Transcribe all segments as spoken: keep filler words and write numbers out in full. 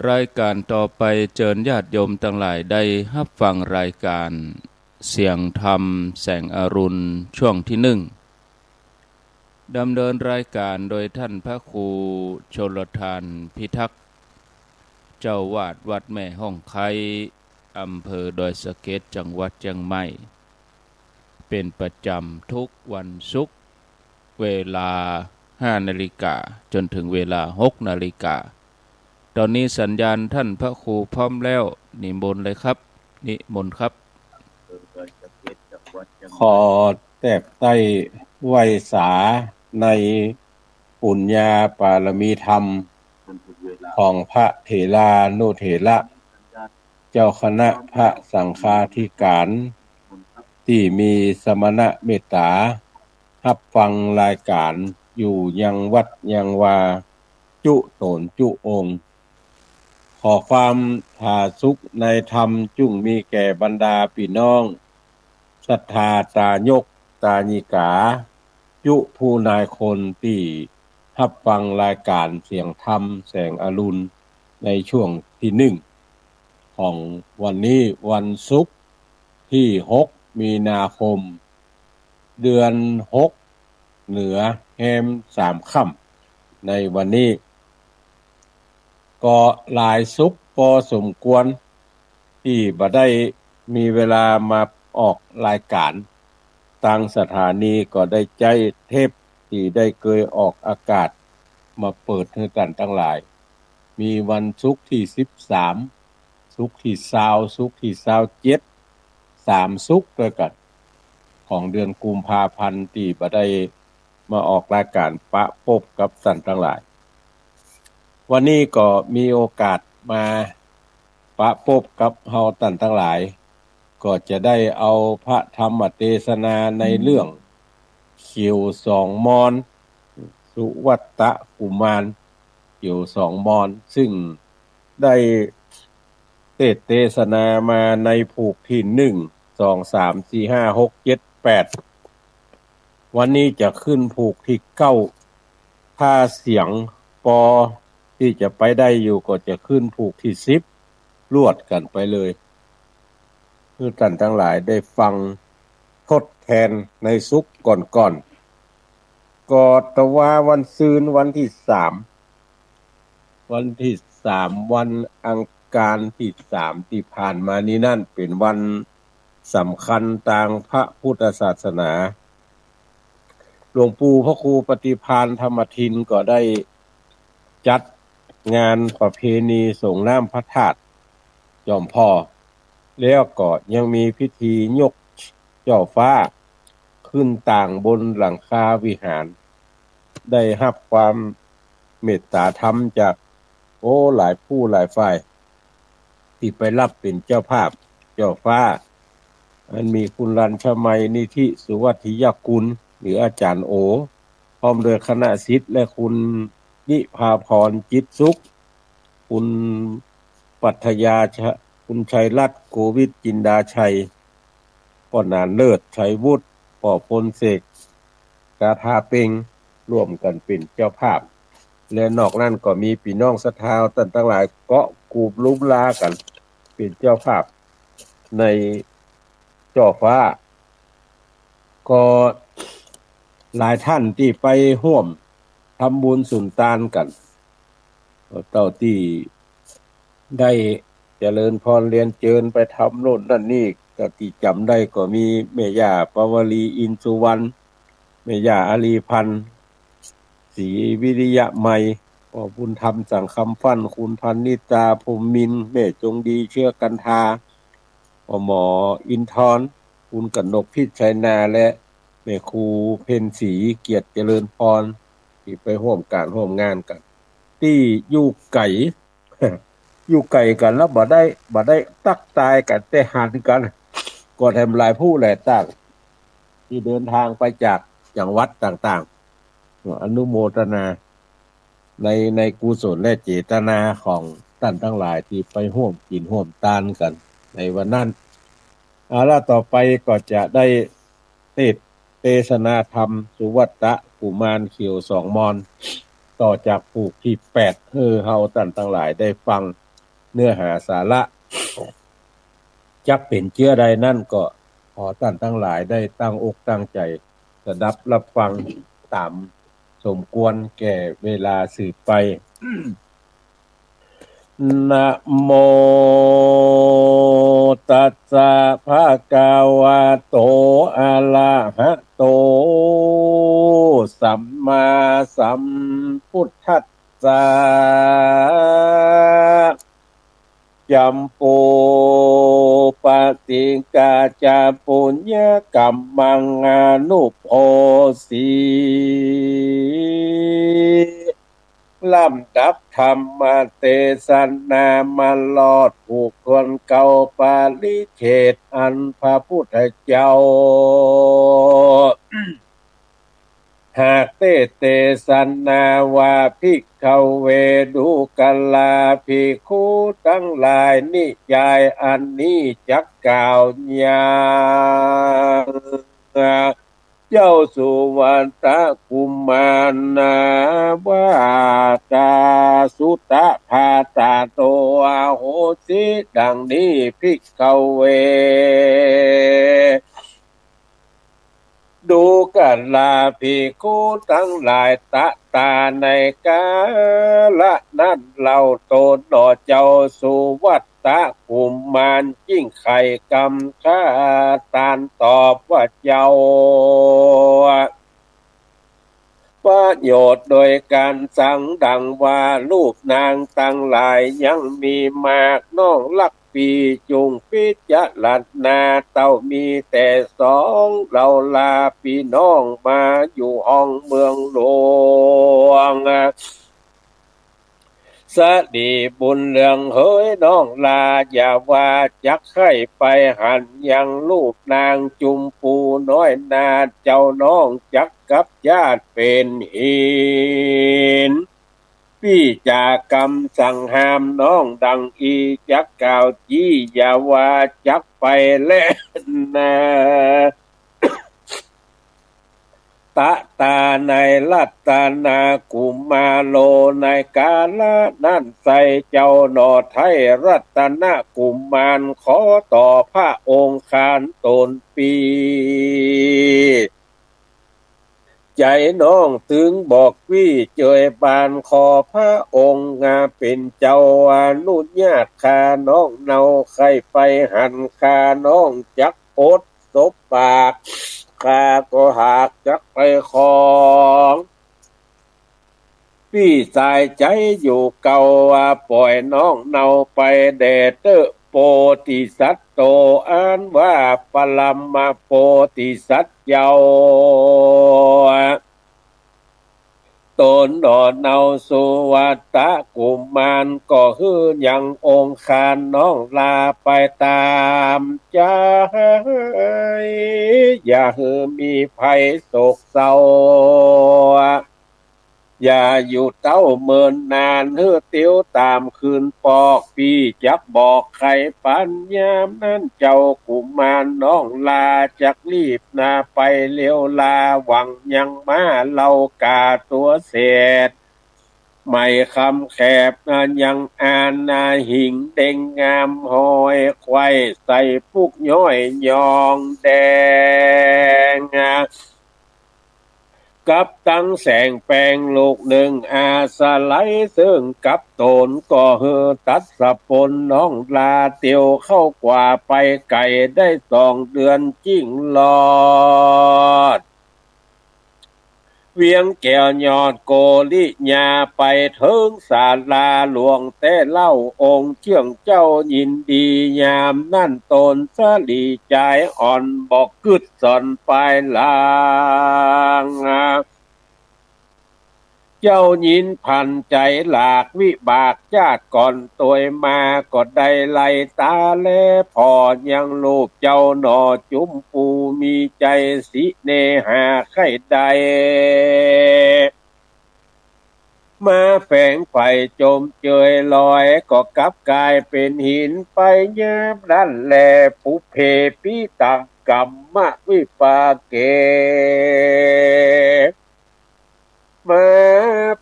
รายก๋านต่อไปเจิญญาติโยมตังหลายได้ฮับฟังรายก๋านเสียงธรรมแสงอรุณช่วงตี้นึ่ง ดำเนินรายก๋านโดยต้านพระครูชลทานพิทักษ์ เจ้าอาวาสวัดแม่ฮ่องไคร้ อำเภอดอยสะเก็ด จังหวัดเจียงใหม่ เป๋นประจ๋ำทุกวันศุกร์ เวลาห้านาฬิกาจ๋นเถิงเวลาหกนาฬิกา ต๋อนนี้สัญญาณต้านพระครูพร้อมแล้ว นิมนต์เลยครับ นิมนต์ครับ ขอแตกใต้ไหว้สาในปุญญาปารมีธรรมของพระเถรานุเถระ เจ้าคณะพระสังฆาธิการ ตี้มีสมณะเมตต๋า ฮับฟังรายก๋านอยู่ยังวัดยังวา จุ๊ต๋นจุ๊องค์ ขอความผาสุกในธรรมจุ่งมีแก่บรรดาปี้น้องศรัทธาตายกตายิกา จุ๊ผู้นายคนตี้ฮับฟังรายก๋านเสียงธรรมแสงอรุณในช่วงตี้นึ่งของวันนี้วันศุกร์ตี้หกมีนาคม เดือนหก เหนือแฮมสามค่ำ ในวันนี้ ก็หลายศุกร์ปอสมควรตี้บ่ได้มีเวลามาออกรายก๋าน ตางสถานีก็ได้ใจ๊เทปตี้ได้เกยออกอากาศมาเปิดหื้อต้านตังหลาย มีวันศุกร์ตี้สิบสาม ศุกร์ตี้ซาว ศุกร์ตี้ซาวเจ็ด สามศุกร์ตวยกั๋น ของเดือนกุมภาพันธ์ตี้บ่ได้มาออกรายก๋านปะปบกับต้านตังหลาย วันนี้ก็มีโอกาสมาปะปบกับเฮาต้านตังหลาย ก็จะได้เอาพระธรรมเตสนาในเรื่องเขียวสองมอน สุวัตตกุมารเขียวสองมอน ซึ่งได้เตสน์เตสนามาในผูกตี้นึ่ง สอง สาม สี่ ห้า หก เจ็ด แปด วันนี้จะขึ้นผูกตี้เก้า ถ้าเสียงปอตี้จะไปได้อยู่ก็จะขึ้นผูกตี้สิบ รวดกั๋นไปเลย หื้อต้านตังหลายได้ฟังทดแทนในศุกร์ก่อนๆ ก็ตะวาวันซืนวันตี้สาม วันตี้สาม วันอังคารตี้สามตี้ผ่านมานี้นั้นเป๋นวันสำคัญตางพระพุทธศาสนา หลวงปู่พระครูปฏิภาณธรรมทินก็ได้จัดงานประเพณีสรงน้ำพระธาตุจอมผ่อ แล้วก็ยังมีพิธียกเจ้าฟ้าขึ้นต่างบนหลังคาวิหาร ได้ฮับความเมตต๋าธรรมจาก โอ้ หลายผู้หลายฝ่าย ตี้ไปฮับเป๋นเจ้าภาพเจ้าฟ้า อันมีคุณรัญชมัย นิธิสุวัฒยกุล หรืออาจ๋ารย์โอ พร้อมด้วยคณะศิษย์ และคุณนิพาพร จิตสุข คุณปรัชญาชะ คุณชัยรัตน์ โกวิท จินดาชัย ป้อหนานเลิศ ชัยวุฒิ ป้อพลเสก กาธาเปง ร่วมกั๋นเป๋นเจ้าภาพ และนอกนั้นก็มีปี้น้องศรัทธาต้านตังหลายเกาะกูบลุมลากั๋นเป๋นเจ้าภาพในเจ้าฟ้า ก็หลายต้านตี้ไปฮ่วมทำบุญสุนตานกั๋น เต้าตี้ได้เจริญพรเรียนเจิญไปทำโน่นนั่นนี่ ก็ตี้จ๋ำได้ก็มีแม่ย่าปวลี อินทร์สุวรรณ แม่ย่าอารีพันธ์ ศรีวิริยะไมย ป้อบุญธรรม สังคำฟั่น คุณพันนิตา พรหมมินทร์ แม่จงดี เชื้อกันทา ป้อหมออินทร์ คุณกนกพิชชัยนา และแม่ครูเพ็ญศรี เกียรติเจริญพร ตี้ไปฮ่วมก๋านฮ่วมงานกั๋น ตี้อยู่ไก๋ อยู่ไก๋กั๋นแล้วบ่ได้ บ่ได้ตั๊กตายกั๋น แต่หันกั๋น ก็แถมหลายผู้หลายต่าง ตี้เดินทางไปจากจังหวัดต่างๆ อนุโมทนาใน ในกุศลและเจตนาของต้านตังหลายตี้ไปฮ่วมกิ๋นฮ่วมตานกั๋นในวันนั้น เอาละ ต่อไปก็จะได้เตสน์ เตสนาธรรมสุวัตตกุมารเขียวสองมอน ต่อจากผูกตี้แปด หื้อเฮาต้านตังหลายได้ฟัง เนื้อหาสาระ จักเป๋นเจื้อใดนั้นก็ขอต้านตังหลายได้ตั้งอกตั้งใจ๋สดับฮับฟังต๋ามสมควรแก่เวลาสืบไป นะโมตัสสะ ภะคะวะโต อะระหะโต สัมมาสัมพุทธัสสะ จัมปูปะติกาจะปุญญะกัมมังอนุโภสี ลำดับธรรมเตสนามารอดผูกถ้วนเก้าปริเชตย์อันพระพุทธเจ้า หากเตสนาว่า ภิกขะเว ดูกราภิกขุตังหลาย นิยายอันนี้จักกล่าวยัง เจ้าสุวัตตะกุมารนาว่า ตาสุตะภาตาโต อโหสิ ดังนี้ ภิกขะเว ดูกราภิกขุตังหลาย ตะตา ในกาละนั้นเล่า ตนหนอเจ้าสุวัตตะกุมาร จึงใค่กำคาตานตอบว่า เจ้า ประโยชน์โดยการสังดังว่า รูปนางตังหลายยังมีมาก น้องฮักปี้จุ่งพิจารณา เต้ามีแต่สอง เฮาลาปี้น้องมาอยู่ห้องเมืองหลวง สะดีบุญเรืองเหย น้องลาอย่าว่าจักใค่ไปหันยังรูปนางจุมปูน้อยนา เจ้าน้องจักกลับญาติเป๋นหิน ปี้จ๋ากำสั่งห้ามน้องดังอี้ จักกล่าวจี้อย่าว่าจักไปแลนา ตะตา ในรัตนากุมาโร ในกาละนั้นไส้ เจ้าหนอไท้รัตนกุมาร ขอต่อพระองค์คานต๋นปี้ ใจ๋น้องตึงบ่กวี้เจยบาน ขอพระองค์เป๋นเจ้าอนุญาต ข้าน้องเนาใค่ไปหัน ข้าน้องจักอดสบปาก ข้าก็หากจักไปของ ปี้สายใจ๋อยู่เก่า ว่าป่อยน้องเนาไปแด่เต๊อะ โปธิสัตว์โต อันว่าปรมาโปธิสัตว์เจ้า ตนหนอเนาสุวัตตะกุมาร ก็หื้อยังองค์คานน้องลาไปต๋ามใจ๋ อย่าหื้อมีภัยโศกเศร้า อย่าอยู่เต๊าเมินนาน หื้อเตียวต๋ามคืนปอก ปี้จักบอกใค่ปัน ยามนั้นเจ้ากุมารน้องลา จักรีบนาไปเร็วลา หวังยังม้าเล่ากาตั๋วเศษ ไหมคำแขบนายังอานนา หิงเด็งงามหอยไขว่ ใส่ปุกย้อยยองแดง กับตังแสงแปงลูกนึ่ง อาสะไหลเซิ่งกับต๋น ก็หื้อตัดสะปนน้องลา เตียวเข้ากว่าไปไก๋ได้สองเดือน จึงรอด เวียงแก้วยอดโกริยา ไปเถิงศาลาหลวงแต๊เล่า องค์เจื้องเจ้ายินดี ยามนั้นต๋นสะหลีจายอ่อน บ่กึ๊ดสอนปายหลัง เจ้ายินผันใจ๋หลาก วิบากจาติก่อนตวยมา ก็ได้ไล่ต๋าแลผ่อ ยังรูปเจ้าหนอจุมปู มีใจ๋สิเนหาใค่ได้ มาแฝงใฝ่จมเจยลอย ก็กลับก๋ายเป๋นหินไป ยามนั้นแล ปุพเพปิตังกัมมะวิปาเก มา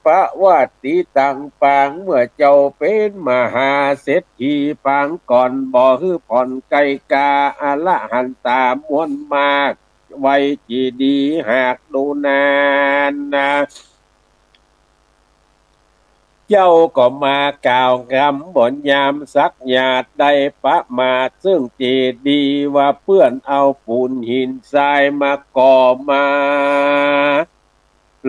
ประวัติตังปาง เมื่อเจ้าเป๋นมหาเศรษฐีปางก่อน บ่หื้อผ่อนไกลกา อรหันตามวลมาก ไหว้เจดีย์หากดูนานนา เจ้าก็มากล่าวกำบ่ยามสักหยาด ได้ประมาทซึ่งเจดีย์ ว่าเปื้อนเอาปูนหินทรายมาก่อมา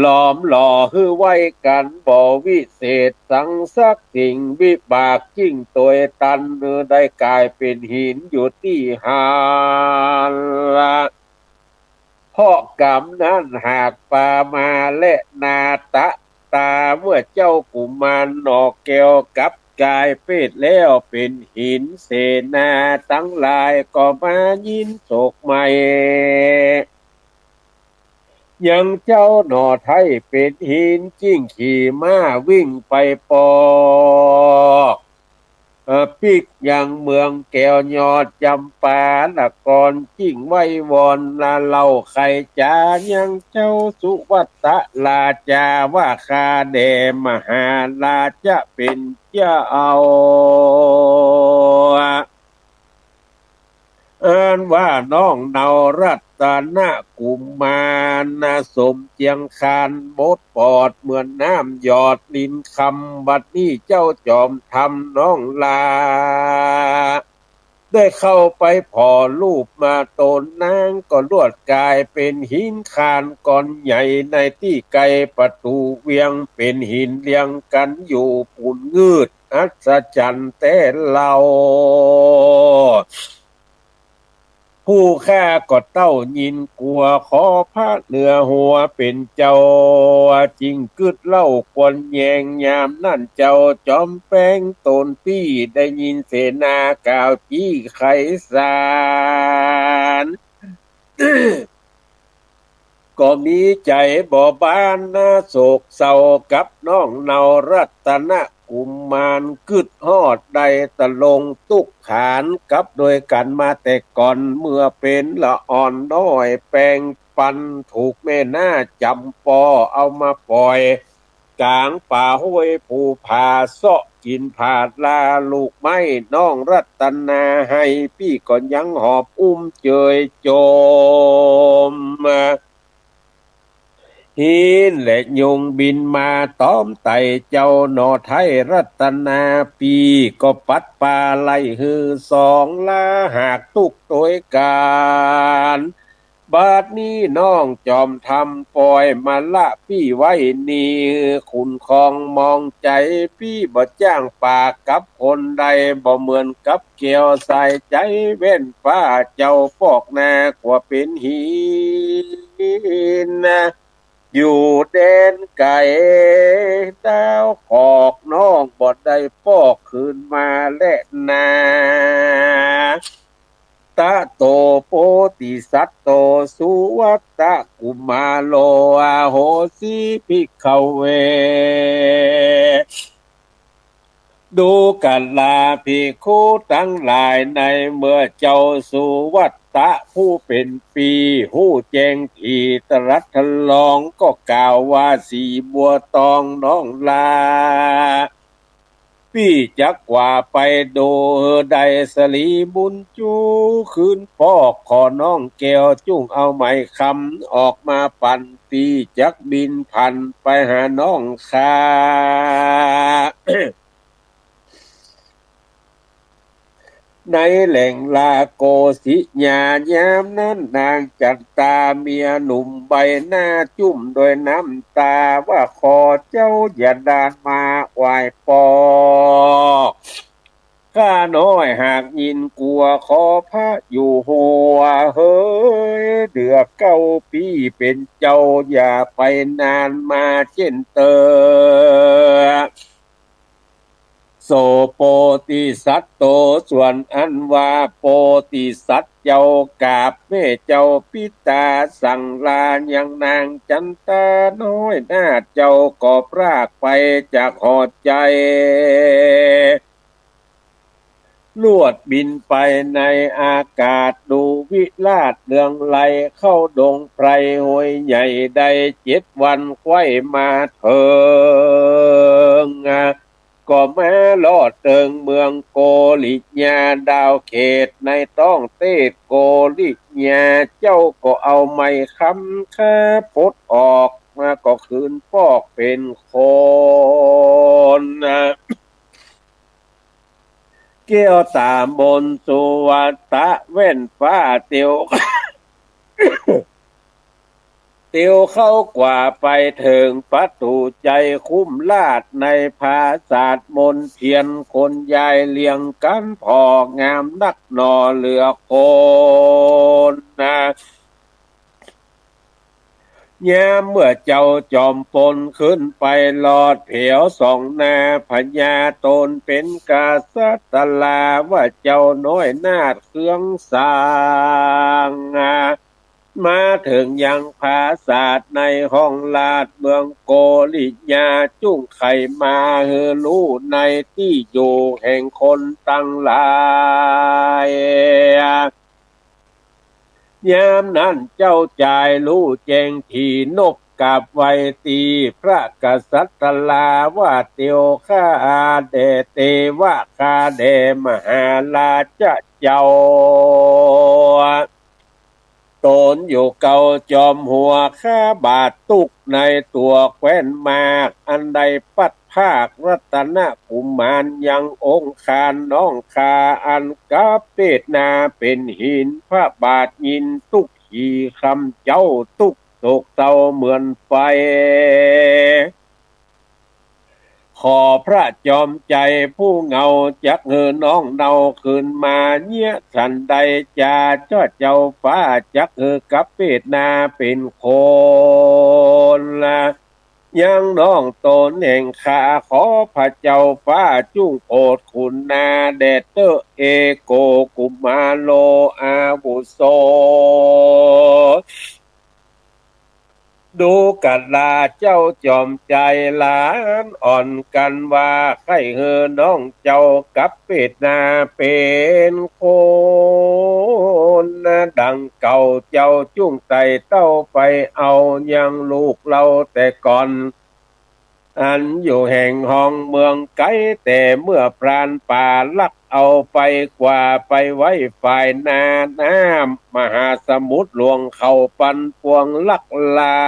หลอมหล่อหื้อไว้กั๋นบ่วิเศษสังสักสิ่ง วิบากยิ่งตวยตัน หื้อได้ก๋ายเป๋นหินอยู่ตี้หั้นละ เพราะกำนั้นหากปามาและนาตะตา เมื่อเจ้ากุมารหน่อแก้วกลับก๋ายเปรตแล้วเป๋นหิน เสนาตังหลายก็มายินโศกใหม่ ยังเจ้าหน่อไท้เป๋นหิน จึงขี่ม้าวิ่งไปปอก เอ่อ ปิ๊กยังเมืองแก้วยอดจำปาละกอน จึงไหว้วอนละเล่าใค่จ๋า ยังเจ้าสุวัตตะราชา ว่าข้าแด่มหาราชะเป๋นเจ้า อันว่าน้องเนารัตนกุมารนะ สมเจียงคานบดปอดเหมือนน้ำหยอดรินคำ บัดนี้เจ้าจอมธรรมน้องลา ได้เข้าไปผ่อรูปมาต๋นนาง ก็ลวดก๋ายเป๋นหินคานก้อนใหญ่ ในตี้ไกลประตู๋เวียง เป๋นหินเรียงกั๋นอยู่ปูนงืด อัศจรรย์แต๊เล่า ผู้ข้าก็เต้ายินกั๋ว ขอพระเหนือหัวเป๋นเจ้า จึงกึ๊ดเล่าควรแยง ยามนั้นเจ้าจอมแปงต๋นปี้ ได้ยินเสนากล่าวจี้ไขสาร ก็มีใจ๋บ่บานนา โศกเศร้ากับน้องเนารัตนกุมาร กึ๊ดฮอดได้ตะลงตุ๊กขาน กับโดยกั๋นมาแต่ก่อน เมื่อเป๋นละอ่อนน้อยแปงปัน ถูกแม่น้าจำปอเอามาป่อย ก๋างป่าห้วยภูผา เซาะกิ๋นผาดลาลูกไม้ น้องรัตนาไห้ ปี้ก็ยังหอบอุ้มเจยโจม หินและยุงบินมาตอมไต่เจ้าหน่อไท้รัตนา ปี้ก็ปัดปาไล่หื้อสองลา หากตุ๊กตวยกั๋น บัดนี้น้องจอมธรรมป่อยมาละปี้ไว้นี่ ขุนคองมองใจ๋ ปี้บ่จ้างปากกับคนใด บ่เหมือนกับแก้วสายใจ๋แว่นฟ้า เจ้าปอกหน้ากว่าเป๋นหินนะ อยู่แดนไก๋ ดาวขอกน้องบ่ได้ปอกคืนมาแลนา ตะโต โปติสัตโต สุวัตตะกุมารโล อาโหสิ ภิกขเว ดูกราภิกขุตังหลาย ในเมื่อเจ้าสุวัตตะผู้เป๋นปี้ ฮู้แจ้งถี่ตรัสทดลอง ก็กล่าวว่า สีบัวตองน้องลา ปี้จักกว่าไปดูได้สลีบุญจู คืนปอกขอน้องแก้ว จุ่งเอาไหมคำออกมาปั่น ปี้จักบินผันไปหาน้องข้า ในแหล่งลาโกสิยา ยามนั้นนางจันตาเมียหนุ่มใบหน้าจุ่มโดยน้ำตา ว่าขอเจ้าอย่าดานมาไหว้ปอก ข้าน้อยหากยินกั๋ว ขอพระอยู่หัว เฮย เดือเก้าปี้เป๋นเจ้า อย่าไปนานมาเจ้นเต๊อะ โส โปติสัตโต ส่วนอันว่าโปติสัตว์เจ้ากราบแม่เจ้าปิตาสั่งลายังนางจันตาน้อยนาถเจ้าก็พรากไปจากหอใจ๋ ล่ว วดบินไปในอากาศ ดูวิราชเรืองไลเข้าดงไพรห้วยใหญ่ ได้เจ็ดวันใค่มาเถิง ก็มาลอดเถิงเมืองโกริยา ดาวเขตในต้องเตศโกริยา เจ้าก็เอาไม้ค้ำข้าปลดออกมา ก็คืนปอกเป๋นคน แก้วตามนสุวัตตะแว่นฟ้าเตียว เตียวเข้ากว่าไปเถิงประตู๋ชัยคุ้มราช ในปราสาทมนเทียน คนยายเรียงกั๋นผ่องามนักหน่อเหลือคนนา ยามเมื่อเจ้าจอมพลขึ้นไปลอดแผวส่องหน้าพญา ตนเป๋นกษัตรา ว่าเจ้าน้อยนาถเคืองสร้าง มาเถิงยังปราสาทในห้องราชเมืองโกริยา จุ่งใค่มาหื้อฮู้ในตี้อยู่แห่งคนตังหลาย ยามนั้นเจ้าจายฮู้แจ้งถีนบกราบไหว้ตี้พระกษัตรา ว่าเตียวข้าแด่เตวะ ข้าแด่มหาราชเจ้า ตนอยู่เกาจอมหัว ข้าบาดตุ๊กในตั๋วแคว้นมาก อันได้ปัดพรากรัตนกุมารยังองคานน้องข้า อันกะเปดนาเป๋นหิน พระบาทยินตุ๊กขีคำเจ้าตุ๊กโศกเศร้าเหมือนไฟ ขอพระจอมชัยผู้เหงา จักหื้อน้องเนาคืนมา เยียะสันใดจา เจ้า เจ้าฟ้าจักหื้อกะเปดนาเป๋นคนละ ยังน้องตนแห่งข้า ขอพระเจ้าฟ้าจุ่งโผดคุณนาแด่เต๊อะ เอโกกุมารโลอาวุโส ดูกราเจ้าจอมชัยหลานอ่อนกั๋นว่า ใค่หื้อน้องเจ้ากะเปดนาเป๋นคนดังเก่า เจ้าจุ่งไต่เต้าไปเอายังลูกเฮาแต่ก่อน อันอยู่แห่งฮองเมืองไก๋ แต่เมื่อพรานป่าลักเอาไป กว่าไปไว้ฝ่ายนาน้ำมหาสมุทรหลวง เขาปันปวงลักลา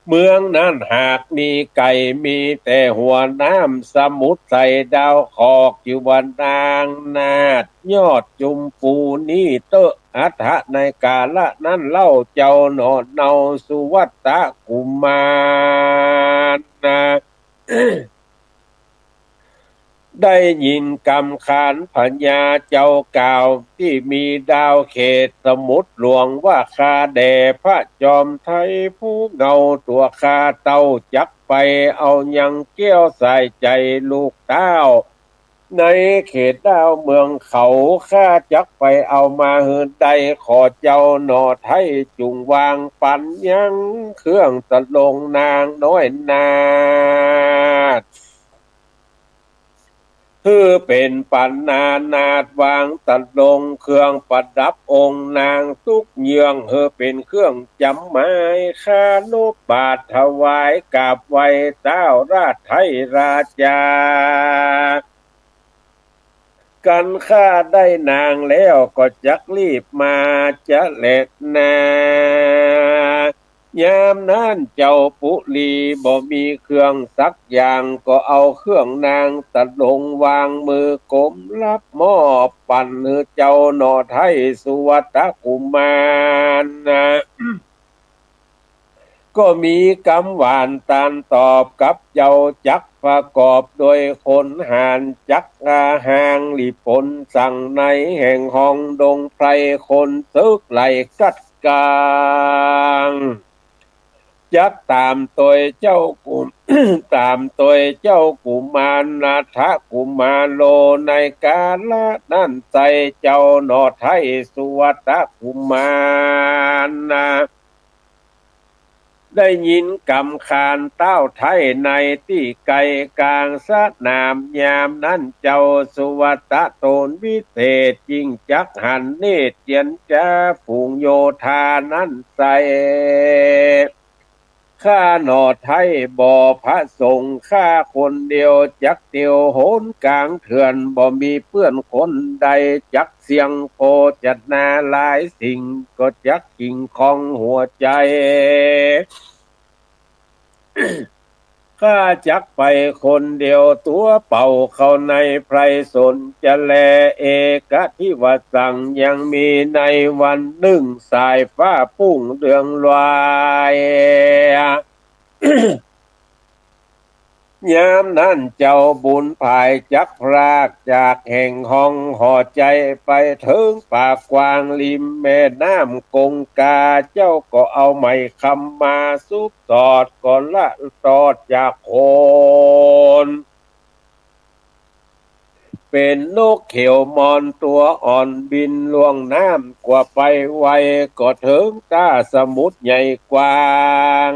เมืองนั้นหากมีไก่ มีแต่หัวน้ำสมุทรใส ดาวขอกอยู่ว่านางนาถยอดจุมปูนี้เต๊อะ อัฏฐะในกาละนั้นเล่า เจ้าหนอเนาสุวัตตะกุมารนา ได้ยินกำขานพญาเจ้ากล่าว ตี้มีดาวเขตสมุทรหลวงว่า ข้าแด่พระจอมไทยผู้เหงา ตั๋วข้าเต้าจักไปเอายังแก้วสายใจ๋ลูกเต้า ในเขตดาวเมืองเขา ข้าจักไปเอามาหื้อได้ ขอเจ้าหนอไทยจุ่งวางปันยังเครื่องตรงนางน้อยนาถ หื้อเป๋นปันนานาถวางตรงเครื่องประดับองค์นางทุกเยื่อง หื้อเป๋นเครื่องจ๋ำหมาย ข้านบบาทถวายกราบไหว้เต้าราชไทยราชา กันข้าได้นางแล้วก็จักรีบมาจะแลนา ยามนั้นเจ้าปุรีบ่มีเครื่องสักอย่าง ก็เอาเครื่องนางตรงวาง มือกลมรับมอบปันหื้อเจ้าหนอไทยสุวัตตะกุมารนา ก็มีกำหวานตานตอบกับเจ้า จักประกอบโดยขนหาร จักอาหางหลีปนสั่งในแห่งฮองดงไพร คนตึกไหลกัดกาง จักต๋ามตวยเจ้ากุ ต๋ามตวยเจ้ากุมารนาถกุมารโล ในกาละนั้นไส้ เจ้าหนอไทยสุวัตตะกุมารนา ได้ยินกำขานเต๊าไท้ในตี้ไก๋ก๋างสนาม ยามนั้นเจ้าสุวัตตะโตนวิเศษ จึงจักหันเนตรเจียรจาฝูงโยธานั้นใส่ ข้าหน่อไท้บ่ประสงค์ ข้าคนเดียวจักเตียวหนก๋างเถื่อน บ่มีเปื้อนคนใด จักเสี่ยงโภชนาหลายสิ่ง ก็จักคิงคองหัวใจ๋ ข้าจักไปคนเดียวตั๋วเป่า เข้าในไพรสนจะแล เอกทิวสังยังมี ในวันนึ่งสายฟ้าปุ้งเรืองรวย ยามนั้นเจ้าบุญผายจักพรากจากแห่งห้องหอใจ๋ ไปเถิงป่ากว้างริมแม่น้ำกงกา เจ้าก็เอาไหมคำมาสุบสอด ก็ละตอดจากโคน เป๋นนกเขียวมอนตั๋วอ่อน บินล่วงน้ำกว่าไปไว ก็เถิงต้าสมุทรใหญ่กว้าง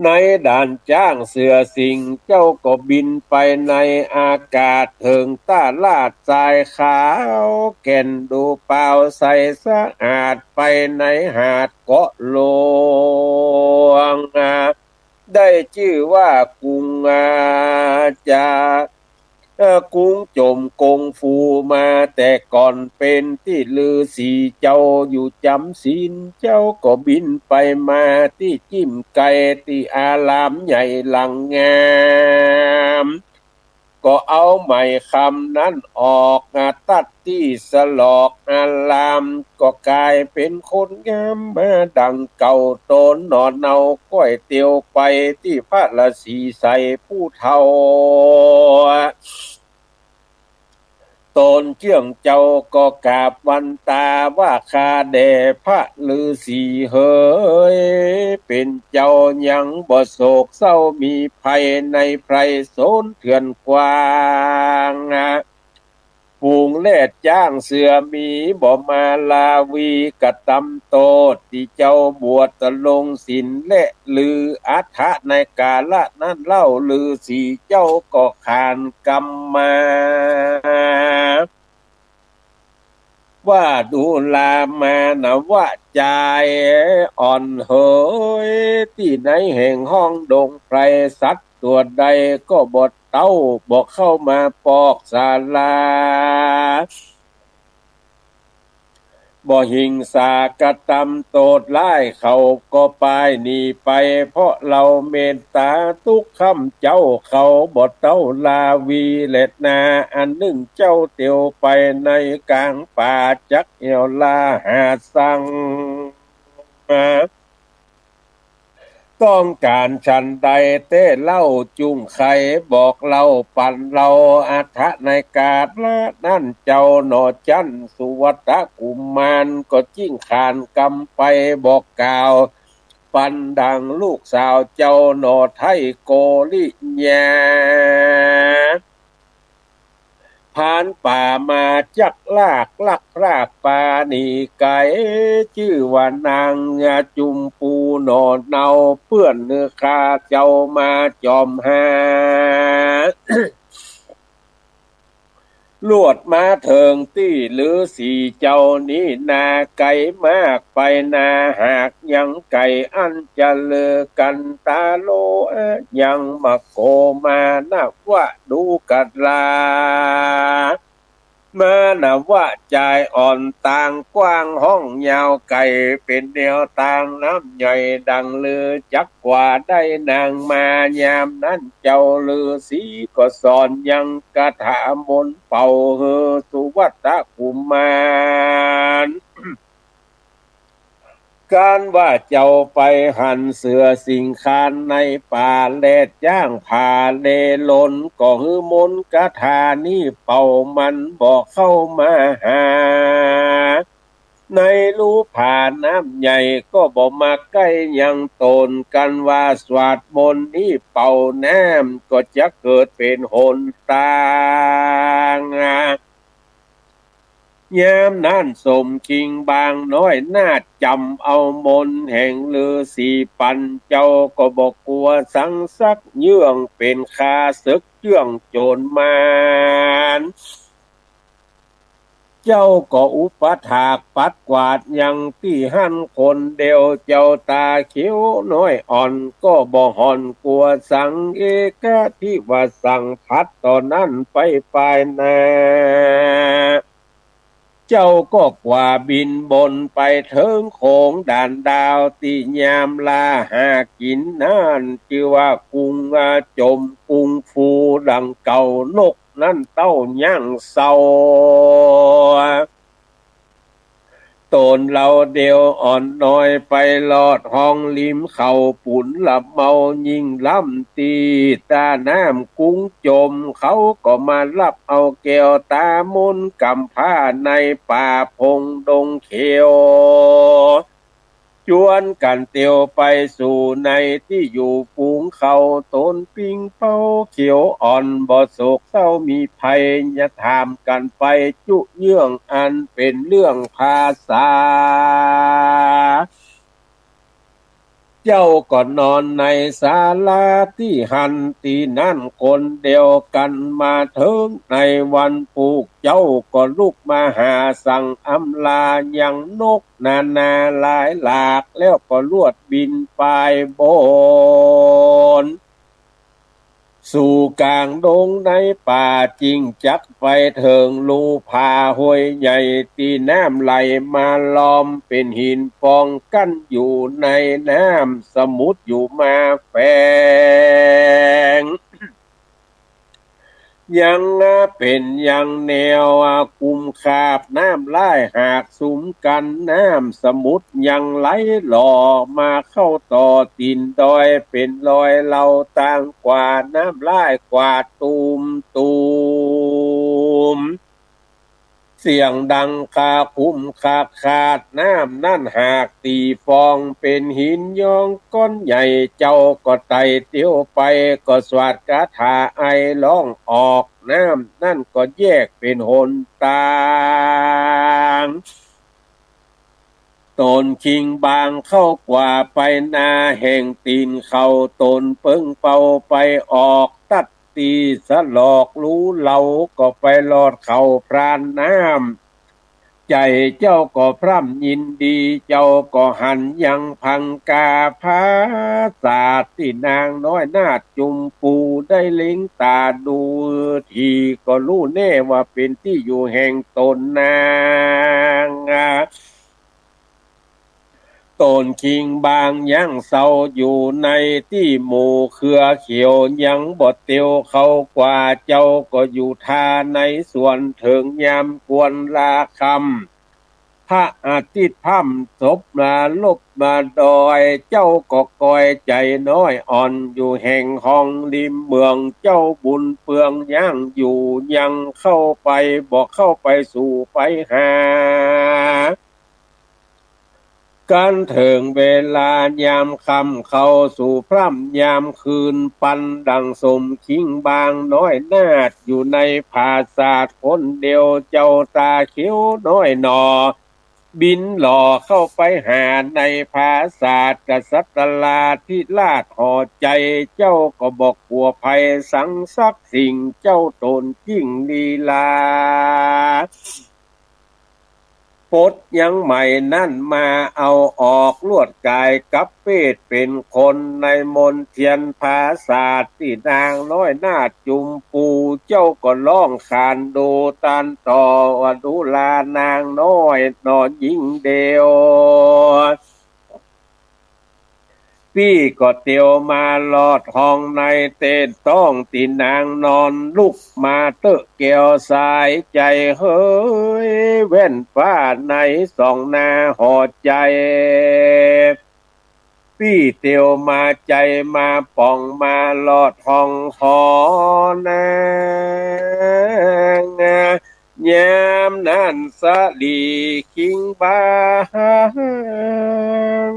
ในด่านจ๊างเสือสิงห์ เจ้าก็บินไปในอากาศ เถิงต้าลาดทรายขาว แก่นดูเปล่าใสสะอาด ไปในหาดเกาะหลวง ได้จื้อว่ากรุง อ่า จะ เอ่อ กรุงจมกงฟูมาแต่ก่อน เป๋นตี้ฤๅษีเจ้าอยู่จ๋ำศีล เจ้าก็บินไปมาตี้จิ่มไก๋ ตี้อารามใหญ่หลังงาม ก็เอาไหมคำนั้นออก อ่า ตัดตี้สลอกอาราม ก็ก๋ายเป๋นคนงามมาดังเก่า ตนหน่อเนาก้อยเตียวไปตี้พระฤๅษีใสผู้เฒ่า ตนเจื้องเจ้าก็กราบวันตาว่า ข้าแด่พระฤๅษีเหย เป๋นเจ้ายังบ่โศกเศร้ามีภัย ในไพรสนเถื่อนกว้าง ฝูงแรดจ๊างเสือมี บ่มาราวีกระตำโต้ษ ตี้เจ้าบวชตรงศีล และฤๅอรรถในกาละนั้นเล่า ฤๅษีเจ้าก็ขานกำมา ว่าดูรามานะวะจายอ่อนเหย ตี้ในแห่งห้องดงไพร สัตว์ตั๋วใดก็บ่เต้า บ่เข้ามาปอกสารา บ่หิงสากระตำโต้ษร้าย เขาก็ปายหนีไป เพราะเฮาเมตต๋าตุ๊กคำเจ้า เขาบ่เต้าราวีแลนา อันนึ่งเจ้าเตียวไปในก๋างป่า จักแอ่วลาหาสัง ต้องก๋านฉันใดแต๊เล่า จุ่งใค่บอกเล่าปันเฮา อรรถในกาละนั้นเจ้าหน่อ จั๊นสุวัตตะกุมาร ก็จึ่งขานกำไปบอกกล่าว ปันดังลูกสาวเจ้าหน่อไท้โกริยา ผ่านป่ามาจักลากลักพรากปาหนีไก๋ จื้อว่านางจุมปูหน่อเนา เปื้อนเนื้อข้าเจ้ามาจอมหา ลวดมาเถิงตี้ฤๅษีเจ้านี้นา ไก๋มากไปนา หากยังไก๋อันจะเลิกกั๋น ตาโลอะยังมะโก มานะวะดูกะลา มานะวะจายอ่อน ตางกว้างห้องยาวไก๋ เป๋นแนวตางน้ำใหญ่ดังลือ จักกว่าได้นางมา ยามนั้นเจ้าฤๅษีก็สอนยังคาถามนต์เป่าหื้อสุวัตตะกุมาร การว่าเจ้าไปหันเสือสิงคานในป่า แลดจ๊างผ่าเลหลน ก็หื้อมนต์คาถานี้เป่า มันบ่เข้ามาหา ในรูผาน้ำใหญ่ก็บ่มาใก้ยังต๋น กันว่าสวดมนต์นี้เป่าน้ำก็จะเกิดเป๋นหนตาง ยามนั้นสมคิงบางน้อยนาฏจ๋ำเอามนต์แห่งฤๅษีปั๋น เจ้าก็บ่กั๋วสังสักเยื่อง เป๋นข้าเสิกเจื้องโจ๋รมาร เจ้าก็อุปถากปัดกวาดยังตี้หั้นคนเดียว เจ้าต๋าเขียวน้อยอ่อนก็บ่ห่อนกั๋วสัง เอกะทิวาสัง ผัดต่อนั้นไปปายหน้า เจ้าก็กว่าบินบนไปเถิงโขงด่านดาว ตี้ยามลาหากิ๋นนั้น จื้อว่ากุงอาจม กุงฟูดังเก่า นกนั้นเต้ายั้งเศร้า ต๋นเฮาเดียวอ่อนน้อย ไปฮอดฮ่องริมเขา ปู๋นละเมายิ่งล้ำ ตี้ต้าน้ำกุงจม เขาก็มาฮับเอาแก้วต๋ามนต์ก๋ำพร้า ในป่าพงดงเขียว จวนกั๋นเตียวไปสู่ในตี้อยู่ฝูงเขา ต๋นปิงเป้าเขียวอ่อน บ่โศกเศร้ามีภัย อย่าถามกั๋นไปจุเยื่อง อันเป๋นเรื่องภาษา เจ้าก็นอนในศาลาตี้หั้นตี้นั้นคนเดียวกั๋น มาเถิงในวันพูก เจ้าก็ลุกมาหาสั่งอำลายังนกนานาหลายหลาก แล้วก็ลวดบินปายบน สู่ก๋างดงในป่า จิ่งจักไปเถิงลู่ผาห้วยใหญ่ ตี้น้ำไหลมาล้อม เป๋นหินปองกั้นอยู่ในน้ำ สมุทรอยู่มาแฝง ยังเป๋นยังแนวกุมคาบ น้ำไหลหากสุมกั๋น น้ำสมุทรยังไหลหล่อ มาเข้าต่อตี๋นดอย เป๋นรอยเลาตางกว่า น้ำไหลกวาดตูมตูม เสียงดังคาคุมคาขาด น้ำนั้นหากตี้ฟอง เป๋นหินย้องก้อนใหญ่ เจ้าก็ไต่เตียวไป ก็สวาดคาถาไอร้องออก น้ำนั้นก็แยกเป๋นหนตาง ต๋นคิงบางเข้ากว่าไปนาแห่งตี๋นเขา ต๋นเปิงเปาไปออก ตั๊ดตี้สะหลอกลู่เลา ก็ไปฮอดเขาพรานน้ำ ใจ๋เจ้าก็พร่ำยินดี เจ้าก็หันยังพังกา ผาสาทตี้นางน้อยนาฏจุมปู ได้เล็งต๋าดู ทีก็ฮู้แน่ว่าเป๋นตี้อยู่แห่งต๋นนาง ต๋นคิงบางยังเศร้าอยู่ในตี้หมู่เครือเขียว ยังบ่เตียวเข้ากว่า เจ้าก็อยู่ท่าในสวนเถิงยามควรลาค่ำ พระอาทิตย์พร่ำตกมาลบมาดอย เจ้าก็กอยใจ๋น้อยอ่อน อยู่แห่งฮ่องริมเมือง เจ้าบุญเปืองยังอยู่ ยังเข้าไป บ่เข้าไปสู่ไปหา กั๋นเถิงเวลายามค่ำ เข้าสู่พร่ำยามคืน ปันดังสมคิงบางน้อยนาฏ อยู่ในผาสาทคนเดียว เจ้าต๋าเขียวน้อยหนอ บินหล่อเข้าไปหาในผาสาท กษัตราธิราชห่อใจ๋ เจ้าก็บ่กั๋วภัยสังสักสิ่ง เจ้าต๋นจิ่งลีลา ปดยังใหม่นั้นมาเอาออก ลวดก๋ายกับเพศเป๋นคน ในมนเตียนผาสาทตี้นางน้อยนาฏจุมปู เจ้าก็ฮ้องขานดูตานต่อ ว่าดูรานางน้อยหนอญิงเดียว ปี้ก็เตียวมาฮอดฮ่องในเต๊ต้องตี้นางนอน ลุกมาเต๊อะแก้วสายใจ๋ เฮยแว่นฟ้าในส่องหน้าห่อใจ๋ ปี้เตียวมาใจ๋มาป่อง มาฮอดฮ่องหอนาง ยามนั้นสะหลีคิงบาง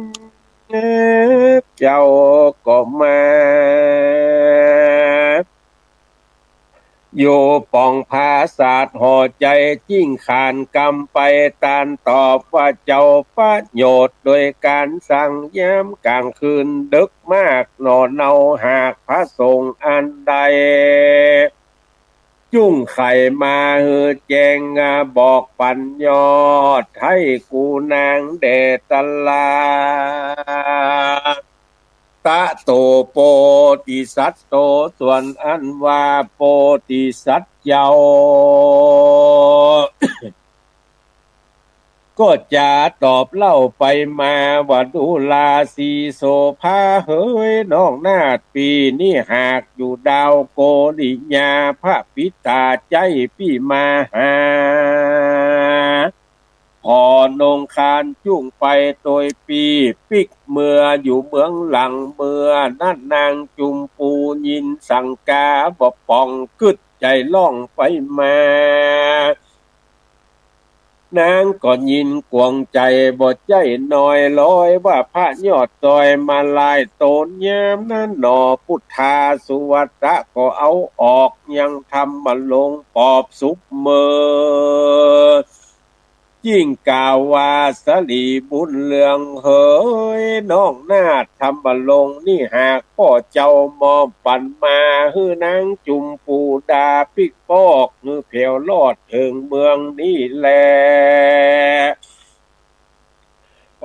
เจ้าก็มา อยู่ป๋องผาสาทหัวใจ๋ จึ้งขานกำไป ต้านตอบว่า เจ้าประโยชน์โดยก๋านสั่ง ยามก๋างคืนเดิ็กมากหนอเนา หากพระสงฆ์อันใด จุ่งไขมาหื้อแจ้ง บอกปัญญอด ไท้กูนางแด่ตลา ตะโตโปธิสัตโต ส่วนอันว่าโปธิสัตว์เจ้า ก็จะตอบเล่าไปมาว่า ดูราสีโสภาเหย น้องนาฏปี้นี้หากอยู่ดาวโกริยา พระปิตาใจ๊ปี้มาหา ขอนงคานจุ่งไปโตยปี้ ปิ๊กเมืออยู่เมืองหลัง เมื่อนั้นนางจุมปูยินสังกาบ่ป๋อง กึ๊ดใจ๋ล่องไปมา นางก็ยินกวงใจ๋บ่ใจ้น้อย ร้อยว่าพระยอดจอยมาหลายต๋น ยามนั้นหนอ พุทธาสุวัตตะก็เอาออก ยังธรรมรงค์ปอบสุขเมอ จึ่งกล่าวว่า สลีบุญเรืองเหย น้องนาฏธรรมรงค์นี้หากป้อเจ้ามอบปันมา หื้อนางจุมปูดาปิ๊กปอก หื้อแผวรอดเถิงเมืองนี้แล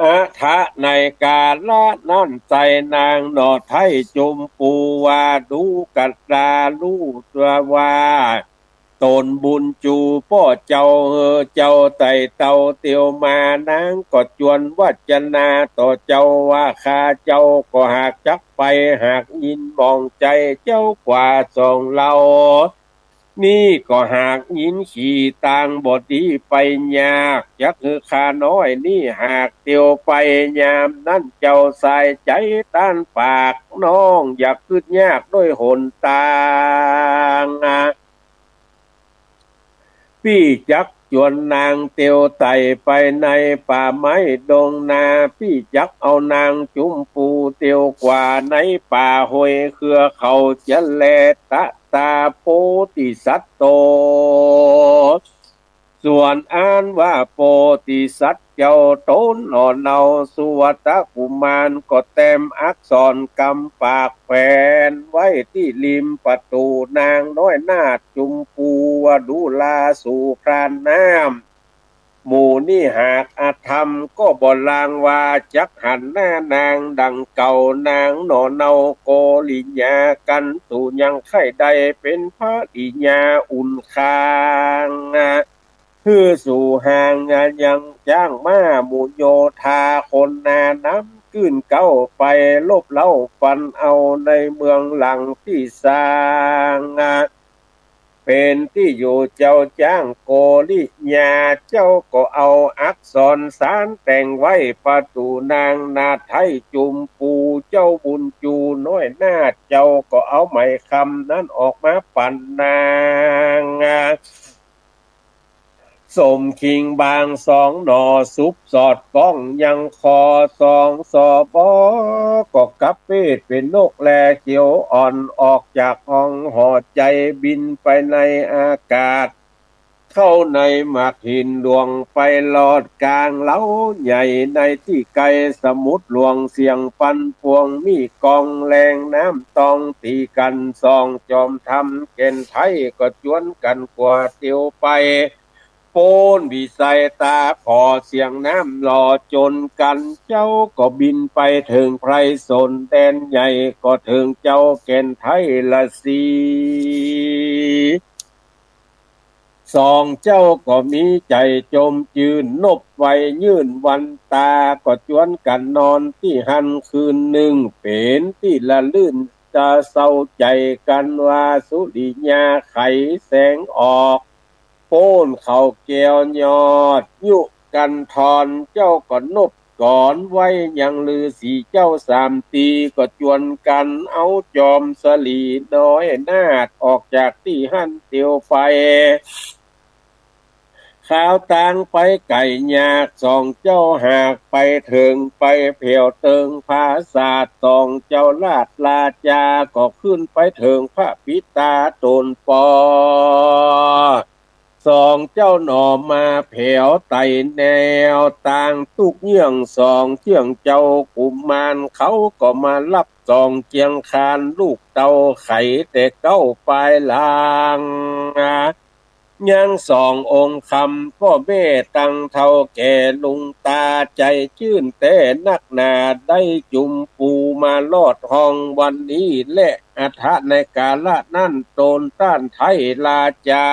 อะถะ ในกาละนั้นไส้นางหนอไท้จุมปูว่า ดูกะดา ฮู้ตั๊วว่า ต๋นบุญจูป้อเจ้า หื้อเจ้าไต่เต้าเตียวมา นางก็จวนวัจจนาต่อเจ้าว่า ข้าเจ้าก็หากจักไป หากยินหมองใจ๋เจ้ากว่าสองเล่า นี่ก็หากยินขี่ตางบ่ดีไปยาก จักหื้อข้าน้อยนี้หากเตียวไป ยามนั้นเจ้าสายใจ๋ต้านปาก น้องอย่ากึ๊ดยากด้วยหนตาง ปี้จักจวนนางเตียวไต่ไปในป่าไม้ดงนา ปี้จักเอานางจุมปูเตียวกว่าในป่าห้วยเครือเขาจะแล ตะตาโปธิสัตโต ส่วนอันว่าโปธิสัตว์เจ้าต๋นหนอเนา สุวัตตะกุมารก็แต้มอักษรกำปากแผนไว้ตี้ริมประตู๋ นางน้อยนาฏจุมปูว่า ดูราสูพรานน้ำ หมู่นี้หากอธรรมก็บ่ลางว่า จักหันหน้านางดังเก่า นางหนอเนาโกริยา กันสูยังใค่ได้เป๋นภริยาอุ่นคาง หื้อสูห่างยังจ้างม้าหมู่โยธาคนหน้าน้ำ ขึ้นเก๊าไปลบเล้าปันเอาในเมืองหลังตี้สร้าง เป๋นตี้อยู่เจ้าจ้างโกริยา เจ้าก็เอาอักษรสานแต่งไว้ประตู๋นางนาฏไท้จุมปู เจ้าบุญจูน้อยนาฏ เจ้าก็เอาไหมคำนั้นออกมาปันนาง สมคิงบางสองหนอ สุบสอดก้องยังคอสองสอปอ ก็กลับเปดเป๋นนกแลเขียวอ่อน ออกจากห้องหอใจ๋บินไปในอากาศ เข้าในหมากหินหลวงไปลอดก๋างเล้าใหญ่ ในตี้ไกลสมุทรหลวงเสียงปั่นป่วง มีกองแลงน้ำตองตี๋กั๋น สองจอมธรรมแก่นไท้ก็จวนกั๋นกั๋วเตียวไป ป๊นวิสัยต๋าผ่อเสียงน้ำหล่อจ๋นกั๋น เจ้าก็บินไปเถิงไพรสนแดนใหญ่ ก็เถิงเจ้าแก่นไท้ละสี สองเจ้าก็มีใจ๋จมจื้น นบไวยื่นวันต๋า ก็จวนกั๋นนอนตี้หั้นคืนนึ่ง เป๋นตี้ละลื่นต๋าเศร้าใจ๋กั๋นว่า สุริยาไขแสงออก ป๊นเขาแก้วยอดยุกันธร เจ้าก็นบก๋อนไว้ยังฤๅษีเจ้าสามตี๋ ก็จวนกั๋นเอาจอมสลีน้อยนาฏออกจากตี้หั้นเตียวไป คราวตางไปไก๋ยาก สองเจ้าหากไปเถิง ไปแผวเติงผาสาท สองเจ้าราชราจาก็ขึ้นไปเถิงพระปิตาต๋นปอ สองเจ้าหนอมาแผวไต่แนวตางตุ๊กเยื่อง สองเจื้องเจ้ากุมารเขาก็มาฮับสองเจียงคานลูกเต้าไขแต่เก๊าปายหลัง ยังสององค์คำป้อแม่ตังเฒ่าแก่ลุงต๋า ใจ๋จื้นแต๊นักหนา ได้จุมปูมาฮอดฮ่องวันนี้แล อัฏฐะในกาละนั้นต๋นต้านไท้ราจา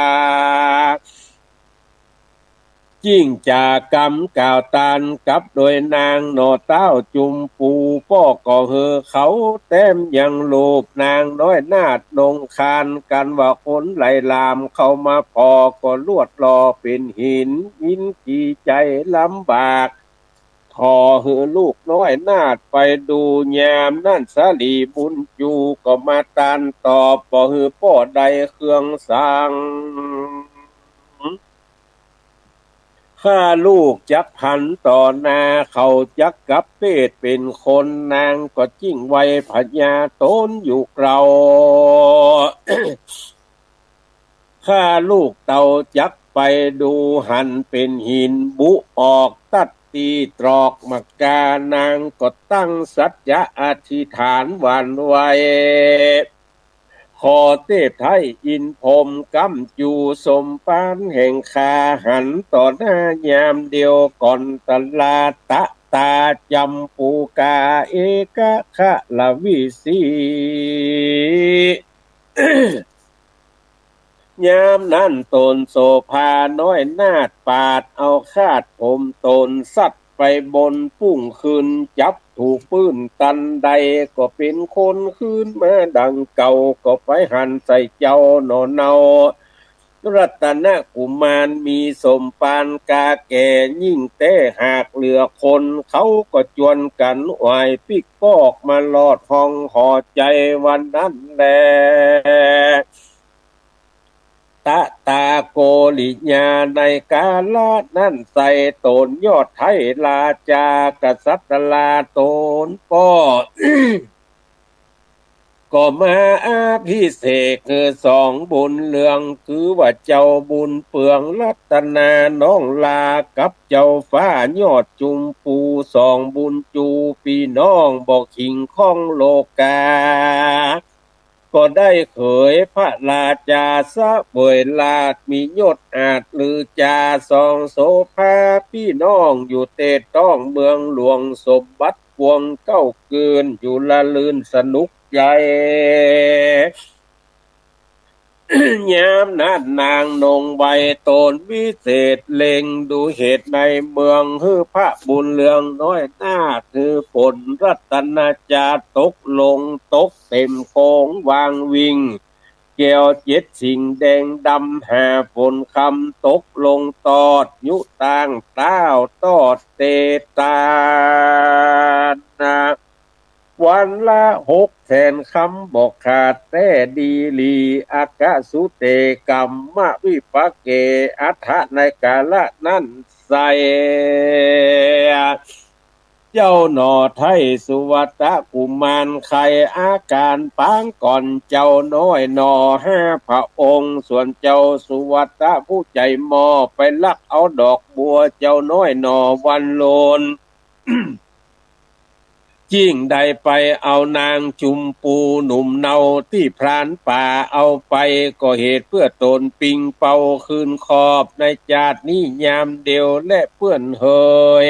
จิ่งจ๋ากำกล่าวตานกับโดยนางหนอ ต้าวจุมปูป้อก็หื้อเขาแต้มยังลูป นางน้อยนาฏนงคานกั๋นว่าคนไหลหลามเข้ามาผ่อ ก็ลวดหล่อเป๋นหิน อินทรีย์ใจ๋ลำบาก ขอหื้อลูกน้อยนาฏไปดู ยามนั้นสาลีบุญจูก็มาตานตอบ บ่หื้อป้อได้เครื่องสั่ง ข้าลูกจักผันต่อหน้า เขาจักกลับเพศเป๋นคน นางก็จิ่งไหว้พญาต๋นอยู่เกลา ข้าลูกเต้าจักไปดู หันเป๋นหินบุออกตัดตี้ตรอกมะกา นางก็ตั้งสัจจะอธิษฐานหวั่นไหว ขอเตพไท้อินทร์พรหมก้ำจู๋ สมปานแห่งข้าหันต่อหน้ายามเดียวก่อน ตะลาตะตาจำปูกา เอกะคะละวิสี ยามนั้นต๋นโสภาน้อยนาฏปาดเอาคาดผมต๋นสัตว์ไปบน ปุ้งขึ้นจับถูกปื้นตันใด ก็เป๋นคนคืนมาดังเก่า ก็ไปหันใส่เจ้าหน่อเนา รัตนกุมารมีสมปานกาแก่ยิ่งแต๊ หากเหลือคนเขาก็จวนกั๋นไหว้ปิ๊กปอกมาฮอดห้องหอใจ๋วันนั้นแล ตะตาโกริยา ในกาละนั้นไส้ต๋นยอดไท้ราชากษัตราต๋นป้อ ก็มาอภิเษกหื้อสองบุญเรือง คือว่าเจ้าบุญเปืองรัตนาน้องลา กับเจ้าฟ้ายอดจุมปู สองบุญจู๋ปี้น้องบ่ขิงข้องโลกา ก็ได้เขยพระราชาเสวยราช มียศอาจลือจา สองโสภาปี้น้องอยู่เตต้องเมืองหลวง สมบัติปวงเก้ากืน อยู่ละลื่นสนุกใจ๋ ยามนั้นนางนงไหว้ต๋นวิเศษ เล็งดูเหตุในเมือง หื้อพระบุญเรืองน้อยนาฏ หื้อฝนรัตนาจาตกลง ตกเต็มโขงวางวิ่ง แก้วเจ็ดสิ่งแดงดำ หาฝนคำตกลงตอด ยุตางต้าวตอดเตตานะ วันละหกแสนคำบ่ขาดแต๊ดีหลี อากะสุเต กัมมะวิปาเก อัฏฐะในกาละนั้นไส้ เจ้าหนอไท้สุวัตตะกุมารไขอาก๋านปางก่อนเจ้าน้อยหนอห้าพระองค์ ส่วนเจ้าสุวัตตะผู้ใจ๋หม้อไปลักเอาดอกบัวเจ้าน้อยหนอวันโลน จิ่งได้ไปเอานางจุมปูหนุ่มเนาตี้พรานป่าเอาไป ก็เหตุเปื้อต๋นปิงเป่าคืนขอบในจาตินี้ยามเดียวแลเปื้อนเหย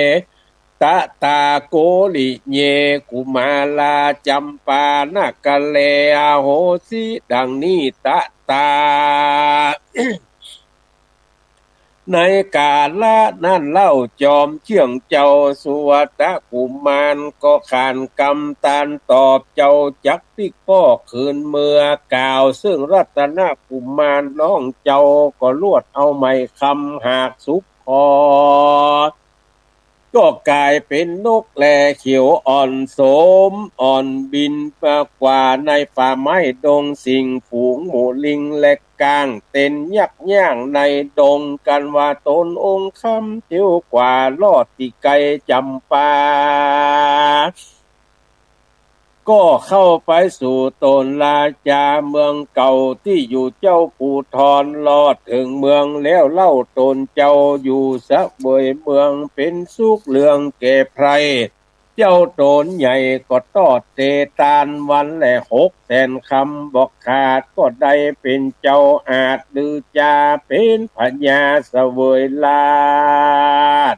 ตะตาโกริเย กุมาราจัมปานาคาเล อโหสิ ดังนี้ตะตา ในกาละนั้นเล่าจอมเจื้องเจ้าสุวัตตะกุมารก็ขานกำตานตอบ เจ้าจักปิ๊กปอกคืนเมือ กล่าวเซิ่งรัตนกุมารน้องเจ้า ก็ลวดเอาไหมคำหากสุกคอ ก็ก๋ายเป๋นนกแลเขียวอ่อนโสมอ่อนบินมากว่าในป่าไม้ดงสิงห์ ฝูงหมู่ลิงและก้างเต๊นยักย่างในดง กันว่าต๋นองค์คำเตียวกว่ารอดตี้ไกลจ๋ำปา ก็เข้าไปสู่ต๋นราจาเมืองเก่าตี้อยู่เจ้าภูธร รอดเถิงเมืองแล้วเล่า ต๋นเจ้าอยู่เสวยเมืองเป๋นสุขเลืองแก่ใผร่ เจ้าต๋นใหญ่ก็ตอบเตตานวันแลหกแสนคำ บ่ขาดก็ได้เป๋นเจ้าอาจลือจาเป๋นพญาเสวยราช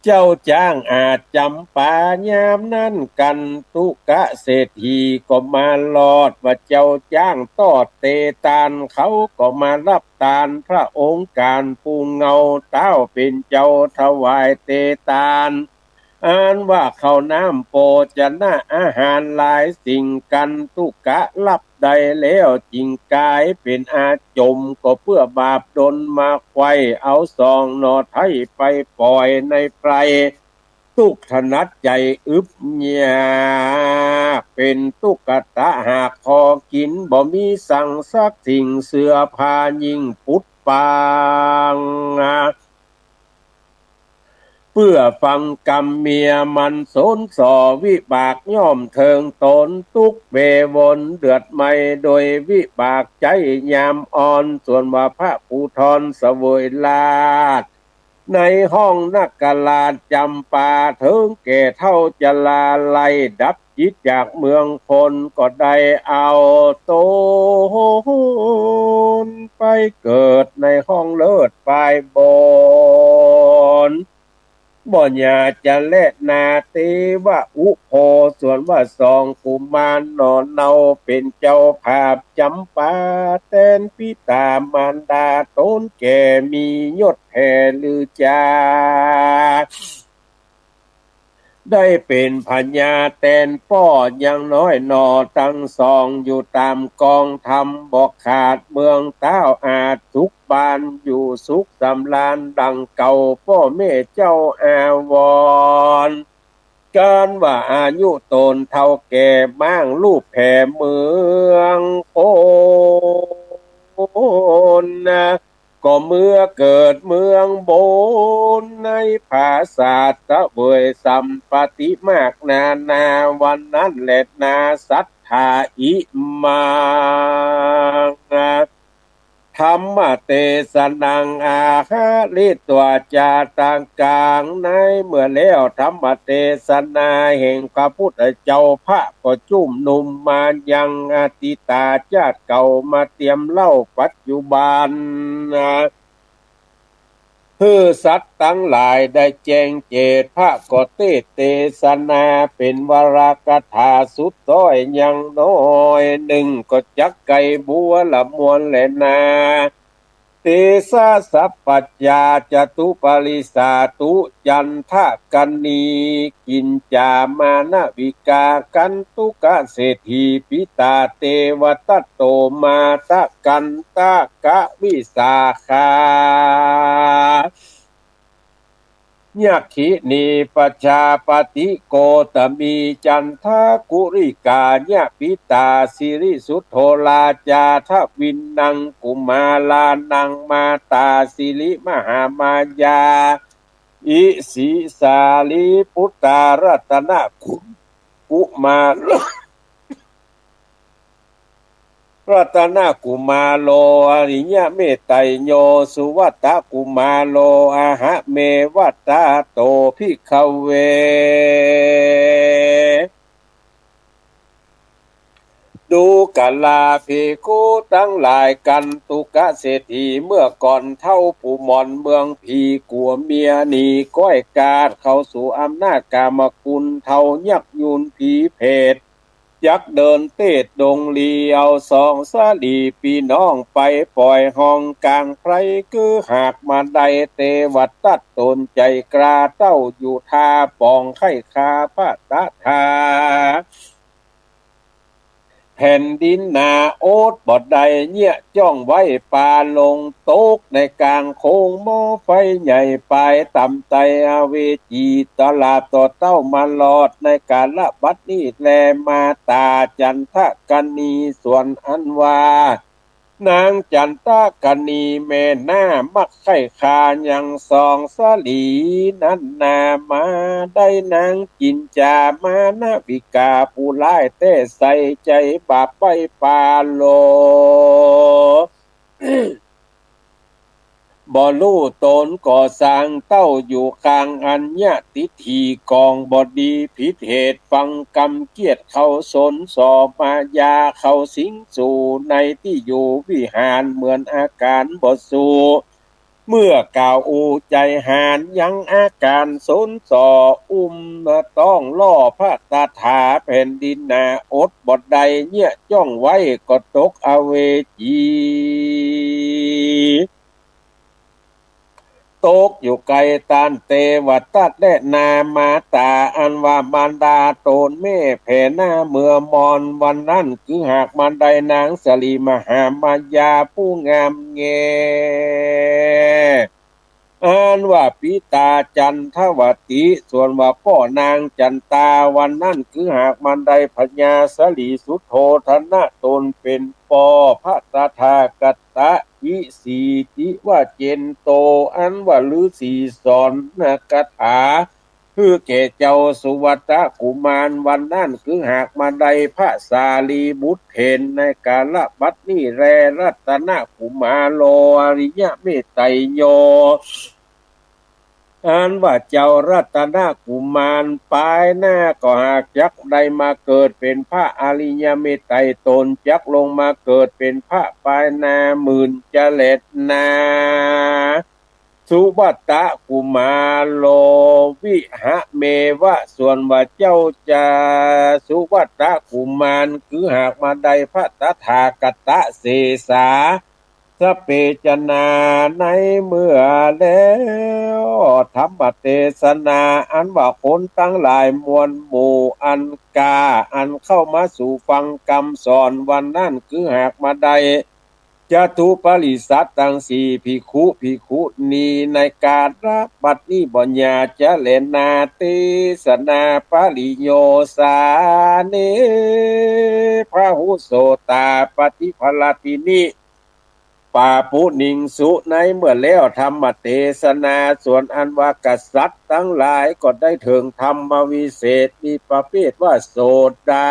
เจ้าจ๊างอาจจ๋ำปายามนั้น กันตุกะเศรษฐีก็มารอด ว่าเจ้าจ๊างตอบเตตาน เขาก็มาฮับตานพระองค์ก๋าน ผู้เงาเต้าเป๋นเจ้าถวายเตตาน อันว่าข้าวน้ำโภชนะอาหารหลายสิ่ง กันตุกะฮับได้แล้ว จึงก๋ายเป๋นอาจม ก็เปื้อบาปดลมาไขว่เอาสองหน่อไท้ไปป่อยในไพร่ ตุ๊กข์ถนัดใจ๋อึบยาก เป๋นตุ๊กตะหากคอกิ๋น บ่มีสังสักสิ่ง เสื้อผ้ายิ่งปุดปาง เปื้อฟังกำเมียมันสนส่อ วิบากย่อมเถิงต๋น ตุ๊กข์เววนเดือดไหม้โดยวิบากใจ๊ยามอ่อน ส่วนว่าพระภูธรเสวยราช ในห้องนาคราชจ๋ำปา เถิงแก่เฒ่าจราไล่ดับจิตจากเมืองคน ก็ได้เอาต๋นไปเกิดในห้องเลิศปายบน บ่หญ้าจะแลนาเตวะอุโภ ส่วนว่าสองกุมารหน่อเนา เป๋นเจ้าภาพจ๋ำปา แตนปิต๋ามารดาต๋นแก่ มียศแผ่ลือจา ได้เป๋นพญาแตนป้อ ยังน้อยหน่อตังสอง อยู่ต๋ามกองธรรม บ่ขาดเมืองเต้าอาจสุขบาน อยู่สุขสำราญดังเก่า ป้อแม่เจ้าอาวร กันว่าอายุต๋นเฒ่าแก่ ม้างลูปแผ่เมืองคนนะ ก็เมือเกิดเมืองบน ในผาสาทเสวยสัมปัตติมากนานา วันนั้นแลนา สัตถาอิมัง ธัมมเตสนัง อาหาริตวา จาตะกัง ในเมื่อแล้วธรรมเตสนาแห่งพระพุทธเจ้า พระก็จุมนุมมายัง อตีตาจาติเก่ามาเตียมเล่าปัจจุบัน หื้อสัตว์ตังหลายได้แจ้งแจ้ง พระก็เตสน์เตสนาเป๋นวรากถาสุดซ้อยยังน้อยนึ่ง ก็จักไกบัวละมวลแลนา เตสาสัพพัญญาจตุปริสาตุ จันทะกัณณี กิญจามานวิกา กันตุกะเศรษฐี ปิตาเตวทัตโต มาตะกันตะกะวิสาขา ยักขินี ประชาปฏิ โคตมี จันทะกุริกา ยะ ปิตาสิริสุทโธ ราชาทวินนัง กุมารานัง มาตาสิริมหามายา อิสิสาลีปุตตา รัตนกุ กุมาร รัตนกุมาโร อริยะเมตไตโย สุวัตตกุมาโร อะหะเมวัตตาโต ภิกขเว ดูกราภิกขุตังหลาย กันตุกะเศรษฐีเมื่อก่อนเฒ่าผู้หมอนเมืองผี กั๋วเมียหนีก้อยกาดเข้าสู่อำนาจกามกุล เฒ่ายักษ์ยูนผีเผต จักเดินเตศดงลี เอาสองสาลีปี้น้องไปป่อยห้องก๋างไพร คือหากมาได้เตวทัตตนใจ๋กล้า เต้าอยู่ท่าปองไข้ข้าพระตถา ห แผ่นดินหนาอดบ่ได้ เยียะจ้องไว้ ปลาลงตกในก๋างโขง หม้อไฟใหญ่ปายต่ำไต อเวจีตราบต่อเต้ามารอด ในกาละบัดนี้แล มาต๋าจันทกรณี ส่วนอันว่า นางจันทกรณีแม่หน้ามักใค่ฆ่ายังสองสะหลีนั้นนา มาได้นางจินจามาณวิกา ผู้ร้ายแต๊ใส่ใจ๋บาปไปปาโล บ่ฮู้ต๋นก่อสร้างเต้าอยู่ข้างอัญญะทิฏฐิ ก๋องบ่ดีผิดเหตุ ฟังกำเกวียดเขาสนส่อ มายาเขาสิงสู่ในตี้อยู่วิหาร เหมือนอาก๋านบ่สู้ เมื่อกล่าวอู้ใจ๋หาญ ยังอาก๋านสนส่อ อุ้มต้องล่อพระตถา แผ่นดินหนาอดบ่ได้ เยียะจ้องไว้ก็ตกอเวจี ตกอยู่ใก้ต้านเตวทัตแลนา มาต๋าอันว่ามารดาต๋นแม่แผ่หน้าเมื่อมอน วันนั้นคือหากมาได้นางสะหลีมหามายาผู้งามแง อันว่าปิตาจันทวติ ส่วนว่าป้อนางจันตา วันนั้นคือหากมาได้พญาสะหลีสุโธทนะต๋นเป๋นป้อ พระตถาคตะ อิสีติวะเจนโต อันว่าฤๅษีสอนคาถา หื้อแก่เจ้าสุวัตตะกุมาร วันนั้นคือหากมาได้พระสารีบุตรเถร ในกาละบัดนี้แล รัตนกุมารโล อริยเมตไตรโย อันว่าเจ้ารัตนกุมารปายหน้าก็หากจักได้มาเกิดเป๋นพระอริยเมตไตร ต๋นจักลงมาเกิดเป๋นพระปายหน้าหมื่นจะแลนา สุวัตตะกุมารโล วิหะเมวะ ส่วนว่าเจ้าจะสุวัตตะกุมาร คือหากมาได้พระตถาคตะเสสา สเปจนา ในเมื่อแล้ว ธรรมเตสนา อันว่าคนตังหลายมวลหมู่อันกล้า อันเข้ามาสู่ฟังกำสอน วันนั้นคือหากมาได้ จตุปริษัทตังสี่ ภิกขุ ภิกขุณี ในกาละบัดนี้บ่หย่าจะแลนา เตสนาปริโยสาเน พะหุโสตาปฏิภาลาตินิ ปาปุนิงสุ ในเมื่อแล้วธรรมเตสนา ส่วนอันว่ากษัตริย์ตังหลายก็ได้เถิงธรรมวิเศษ มีประเภทว่าโสดา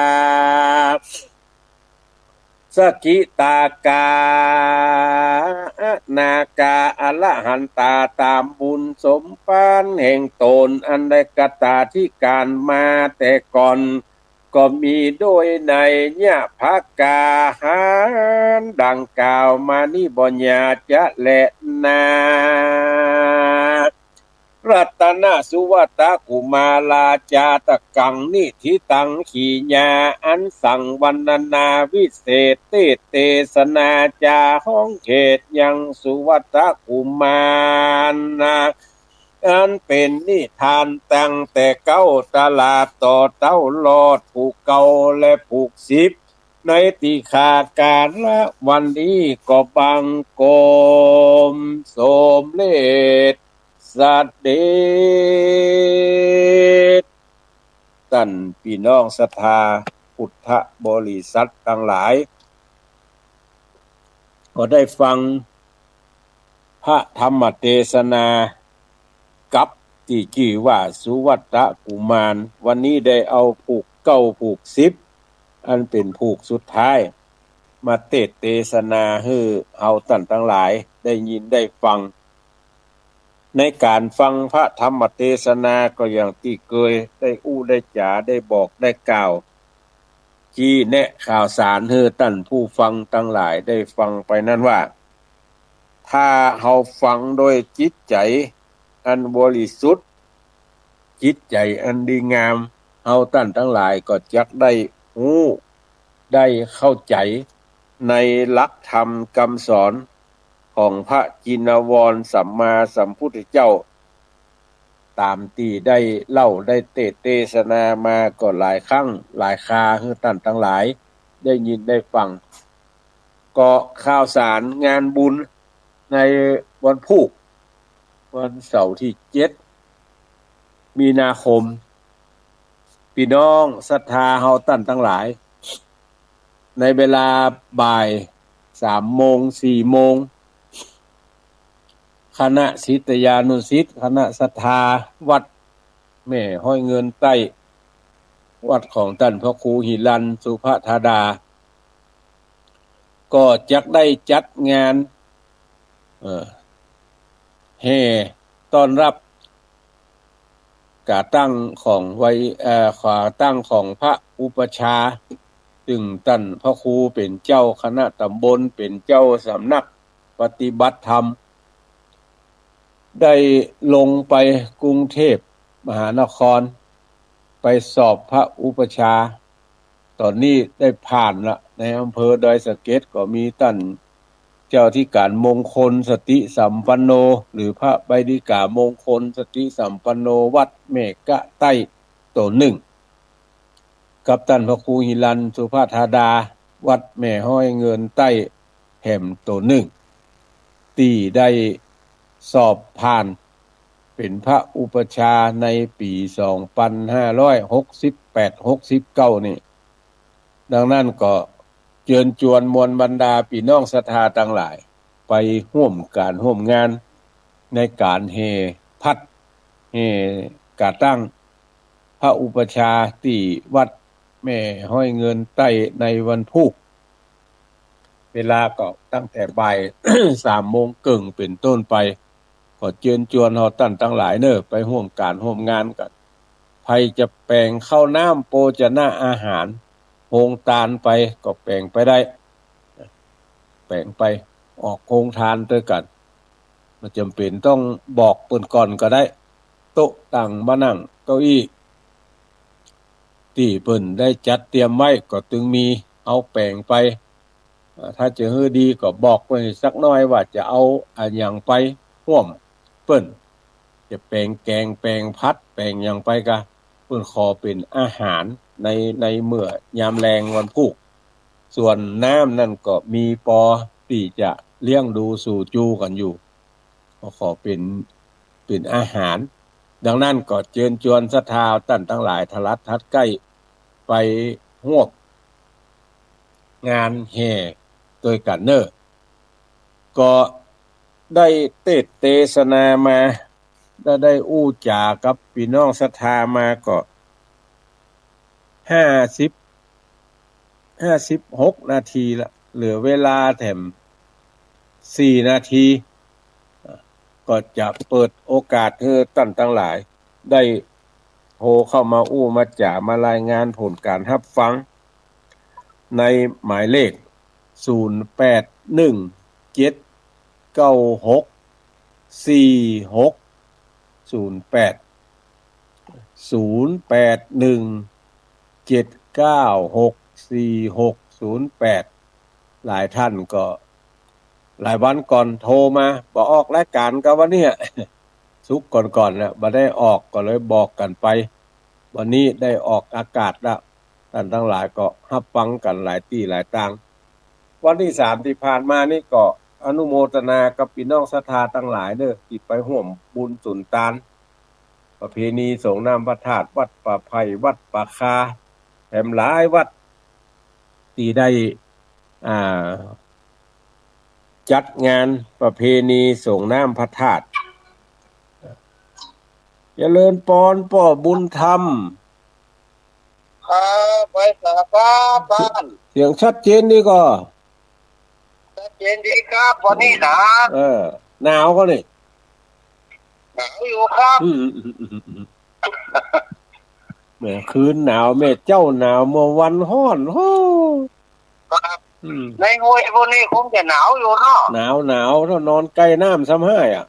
สกิตากา อนาคา อรหันตา ต๋ามบุญสมภารแห่งต๋น อันได้คตาธิการมาแต่ก่อน ก็มีโดยนัยยะ พระกาหารดังกล่าวมานี้บ่หย่าจะแลนา รัตนสุวัตตะกุมาราจาตกังนิธิตังขีญา อันสั่งวรรณนาวิเศษ เตสน์เตสนาจาฮ้องเหตุยังสุวัตตะกุมารนะ อันเป๋นนิทานตั้งแต่เก๊าตราบต่อเต้ารอดผูกเก้าและผูกสิบ ในตี้ขาดกาละวันนี้ก็บังคมสมเร็จ สะเด็จ ต้านปี้น้องศรัทธาพุทธบริษัทตังหลาย ก็ได้ฟังพระธรรมเตสนากับตี้จื้อว่าสุวัตตะกุมาร วันนี้ได้เอาผูกเก้าผูกสิบ อันเป๋นผูกสุดท้าย มาเตสน์เตสนาหื้อเฮาต้านตังหลายได้ยินได้ฟัง ในก๋านฟังพระธรรมเตสนาก็อย่างตี้เกยได้อู้ได้จ๋าได้บอกได้กล่าว ชี้แนะข่าวสารหื้อต้านผู้ฟังตังหลายได้ฟังไปนั้นว่า ถ้าเฮาฟังโดยจิตใจ๋อันบริสุทธิ์ จิตใจ๋อันดีงาม เฮาต้านตังหลายก็จักได้ฮู้ ได้เข้าใจ๋ในหลักธรรมกำสอนของพระจินวรสัมมาสัมพุทธเจ้า ต๋ามตี้ได้เล่าได้เตสน์เตสนามาก็หลายครั้งหลายคราหื้อต้านตังหลาย ได้ยินได้ฟัง ก็ข่าวสารงานบุญในวันพูก วันเสาร์ตี้เจ็ดมีนาคม ปี้น้องศรัทธาเฮาต้านตังหลาย ในเวลาบ่ายสามโมง สี่โมง คณะศิษยานุศิษย์ คณะศรัทธาวัดแม่ฮ้อยเงินใต้ วัดของต้านพระครูหิรัญ สุภธาดา ก็จักได้จัดงาน เอ่อ แห่ต้อนรับ ก๋าตั้งของไว้ เอ่อ ก๋าตั้งของพระอุปัชฌาย์ ซึ่งต้านพระครูเป๋นเจ้าคณะต๋ำบล เป๋นเจ้าสำนักปฏิบัติธรรม ได้ลงไปกรุงเทพมหานคร ไปสอบพระอุปัชฌาย์ ต๋อนนี้ได้ผ่านละ ในอำเภอดอยสะเก็ดก็มีต้านเจ้าอธิการมงคลสติสัมปันโน หรือพระใบดิกามงคลสติสัมปันโน วัดแม่กะใต้ โตนึ่ง กับต้านพระครูหิรัญ สุภธาดา วัดแม่ฮ้อยเงินใต้ แหมโตนึ่ง ตี้ได้สอบผ่านเป๋นพระอุปัชฌาย์ในปี๋สองปันห้าร้อยหกสิบแปด หกสิบเก้า นี่ ดังนั้นก็เจิญจวนมวลบรรดาปี้น้องศรัทธาตังหลาย ไปฮ่วมก๋านฮ่วมงานในก๋านแห่พัด แห่ก๋าตั้งพระอุปัชฌาย์ตี้วัดแม่ฮ้อยเงินใต้ในวันพูก เวลาก็ตั้งแต่บ่ายสามโมงเกิ่งเป๋นต้นไป ก็เจิญจวนเฮาต้านตังหลายเน่อ ไปฮ่วมก๋านฮ่วมงานกั๋น ใผจะแป๋งข้าวน้ำโภชนะอาหาร โฮงตานไปก็แป๋งไปได้ แป๋งไปออกโฮงตานตวยกั๋น บ่จ๋ำเป๋นต้องบอกเปิ้นก่อนก็ได้ โต๊ะตังมานั่ง เก้าอี้ตี้เปิ้นได้จัดเตรียมไว้ก็ตึงมี เอาแป๋งไป เอ่อ ถ้าจะหื้อดีก็บอกเปิ้นสักหน้อยว่าจะเอาอะหยังไปฮ่วมเปิ้น จะแป๋งแก๋ง แป๋งผัด แป๋งหยังไปกา เปิ้นขอเป๋นอาหารใน ในเมื่อยามแลงวันพูก ส่วนน้ำนั้นก็มีปอตี้จะเลี้ยงดูสู่จูกั๋นอยู่ ก็ขอเป๋น เป๋นอาหาร ดังนั้นก็เจิญจวนศรัทธาต้านตังหลาย ทะลัดทัดใก้ไปฮ่วมงานแห่ตวยกั๋นเน่อ ก็ได้เตสน์เตสนามา ได้ ได้อู้จ๋ากับปี้น้องศรัทธามาก็ห้าสิบ ห้าสิบหกนาทีละ เหลือเวลาแถมสี่นาที ก็จะเปิดโอกาสหื้อต้านตังหลายได้โทรเข้ามาอู้มาจ๋ามารายงานผลก๋านฮับฟัง ในหมายเลข ศูนย์แปดหนึ่งเจ็ดเก้าหกสี่หกศูนย์แปด ศูนย์แปดหนึ่งเจ็ดเก้าหกสี่หกศูนย์แปด หลายต้านก็หลายวันก่อนโทรมา บ่ออกรายก๋านกาวันเนี้ย ศุกร์ก่อนๆ น่ะ บ่ได้ออกก็เลยบอกกั๋นไป วันนี้ได้ออกอากาศละ ต้านตังหลายก็ฮับฟังกั๋นหลายตี้หลายตาง วันตี้สามตี้ผ่านมานี่ก็อนุโมทนากับปี้น้องศรัทธาตังหลายเน่อ ตี้ไปฮ่วมบุญสุนตาน ประเพณีส่งน้ำพระธาตุ วัดป่าไผ่ วัดป่าคา แถมหลายวัด ตี้ได้ อ่า จัดงานประเพณีส่งน้ำพระธาตุ เจริญปอนป้อบุญธรรม ครับ ไหว้สาครับต้าน เสียงชัดเจนดีก่อ ชัดเจนดีครับ วันนี้หนา เออ หนาวก่อนี่ หนาวอยู่ครับ อืม อืม อืม อืม อืม แม่คืนหนาว แม่เจ๊าหนาว เมื่อวันฮ้อน โฮ้ ครับ อืม ในห้วยพวกนี้คงจะหนาวอยู่เนาะ หนาว หนาว ถ้านอนใก้น้ำซ้ำฮ้ายอะ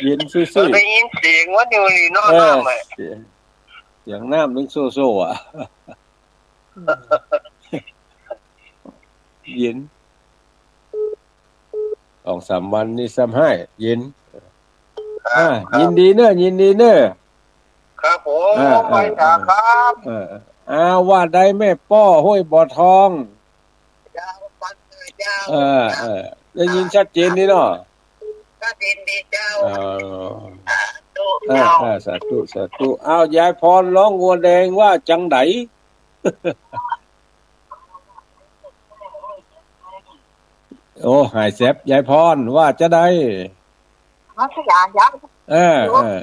เย็นซื่อๆ เออ ได้ยินเสียงมันอยู่นี่เนาะ เออ น้ำอะ เสียง เสียงน้ำนึ่งโซ่ๆ อะ เย็น สองสามวันนี่ซ้ำฮ้าย เย็น ครับ อ่า ครับ ยินดีเน่อ ยินดีเน่อ ครับผม อ่า ไหว้สาครับ เออ เออ อ้าว ว่าใดแม่ป้อห้วยบ่อทอง เจ้า ฟังอยู่เจ้า เออ เออ ได้ยินชัดเจนดีเนาะ ชัดเจนดีเจ้า เออ สาธุ เออ เจ้า เออ สาธุ สาธุ อ้าว ยายพรร้องงัวแดงว่าจังใด โอ้ หายแซบ ยายพรว่าจะใด มาสยามยาย เออ เออ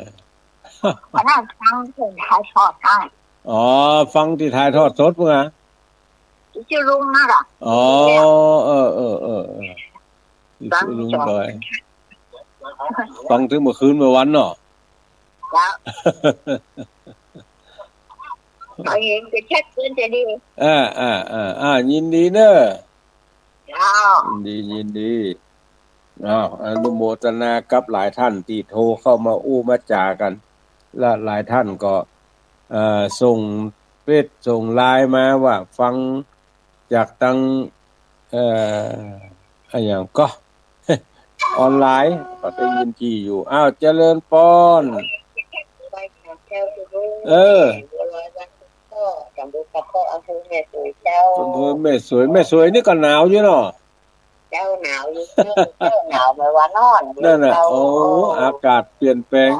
อันนั้นฟังที่ถ่ายทอดให้ อ๋อ ฟังที่ถ่ายทอดสดเมื่อ อีจุลุงนั่นล่ะ อ๋อ เออ เออ เออ เออ อีจุลุงดอย ฟังถึงเมื่อคืนเมื่อวันเนาะ เจ้า เขาเห็นจะชัดเจนจะดี อ่า อ่า อ่า อ่า ยินดีเนอะ เจ้า ยินดี ยินดี อ้าว อนุโมทนากับหลายท่านที่โทรเข้ามาอู้มาจ๋ากั๋น และหลายท่านก็ เอ่อ ส่งเฟซส่งไลน์มาว่าฟังจากตัง เอ่อ อะหยังก็ ออนไลน์ ก็ได้ยินดีอยู่ อ้าว เจริญปอน เออ อำเภอแม่สวยเจ้า อำเภอแม่สวย แม่สวยนี่ก็หนาวอยู่เนาะ เจ้าหนาวอยู่เจ้า เจ้าหนาวไม่ว่านอน นั่นน่ะ เจ้า โอ้ อากาศเปลี่ยนแปลง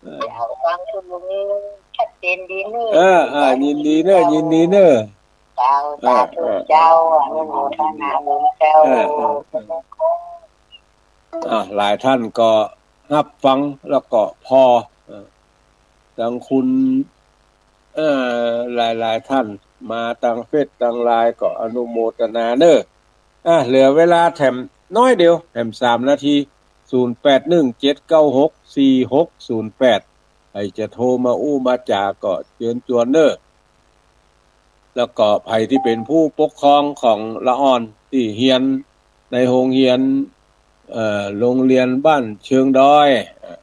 เจ้า ฟังคุณลุงชัดเจนดีเนอะ เออ เออ ยินดีเนอะ ยินดีเนอะ เจ้า เออ สาธุ เออ เจ้า อนุโมทนาบุญเจ้า เออ เออ เออ อ่ะ หลายท่านก็ฮับฟังแล้วก็ผ่อ เอ่อ ตังคุณ เอ่อ หลายๆ ท่านมาตังเฟซตังไลน์ก็อนุโมทนาเนอะ อ่ะ เหลือเวลาแถมน้อยเดียว แถมสามนาที ศูนย์แปดหนึ่งเจ็ดเก้าหกสี่หกศูนย์แปด ใผจะโทรมาอู้มาจ๋าก็เจิญจวนเนอะ แล้วก็ใผตี้เป๋นผู้ปกครองของละอ่อนตี้เฮียนในโฮงเฮียน เอ่อ โฮงเฮียนบ้านเชิงดอย เอ่อ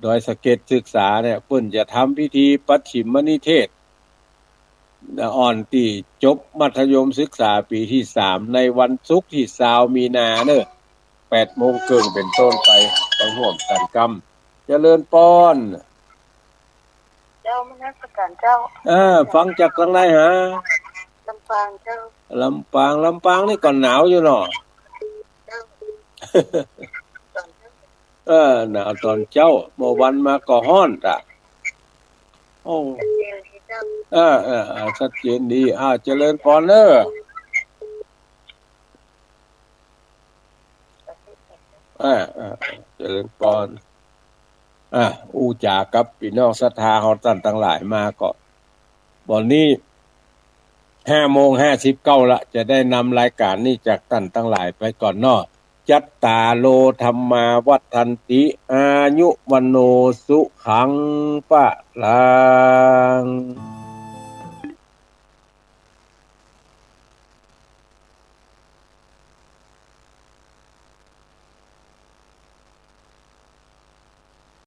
ดอยสะเก็ดศึกษาเนี่ย เปิ้นจะทำพิธีปัจฉิมนิเทศ ละอ่อนตี้จบมัธยมศึกษาปี๋ตี้สาม ในวันศุกร์ตี้ซาวมีนาเนอะ แปดโมงเกิ่งเป๋นต้นไป ไปฮ่วมกั๋นกำ เจริญปอน เจ้า นมัสก๋านเจ้า เออ ฟังจากตังไหนฮะ ลำปางเจ้า ลำปาง ลำปางนี่ก็หนาวอยู่เนาะ เจ้า เออ หนาวต๋อนเจ๊า เมื่อวันมาก็ฮ้อนอ่ะ โอ้ ชัดเจนดีเจ้า เออ เออ เออ ชัดเจนดี อ่า เจริญปอนเนอะ อ่า อ่า เจริญปอน อ่า อู้จ๋ากับปี้น้องศรัทธาเฮาต้านตังหลายมาก็ บ่อนนี้ห้าโมงห้าสิบเก้าละ จะได้นำรายก๋านนี้จากต้านตังหลายไปก่อนเนาะ จัตตาโร ธัมมา วัฑฒันติ อายุ วัณโณ สุขัง พะลัง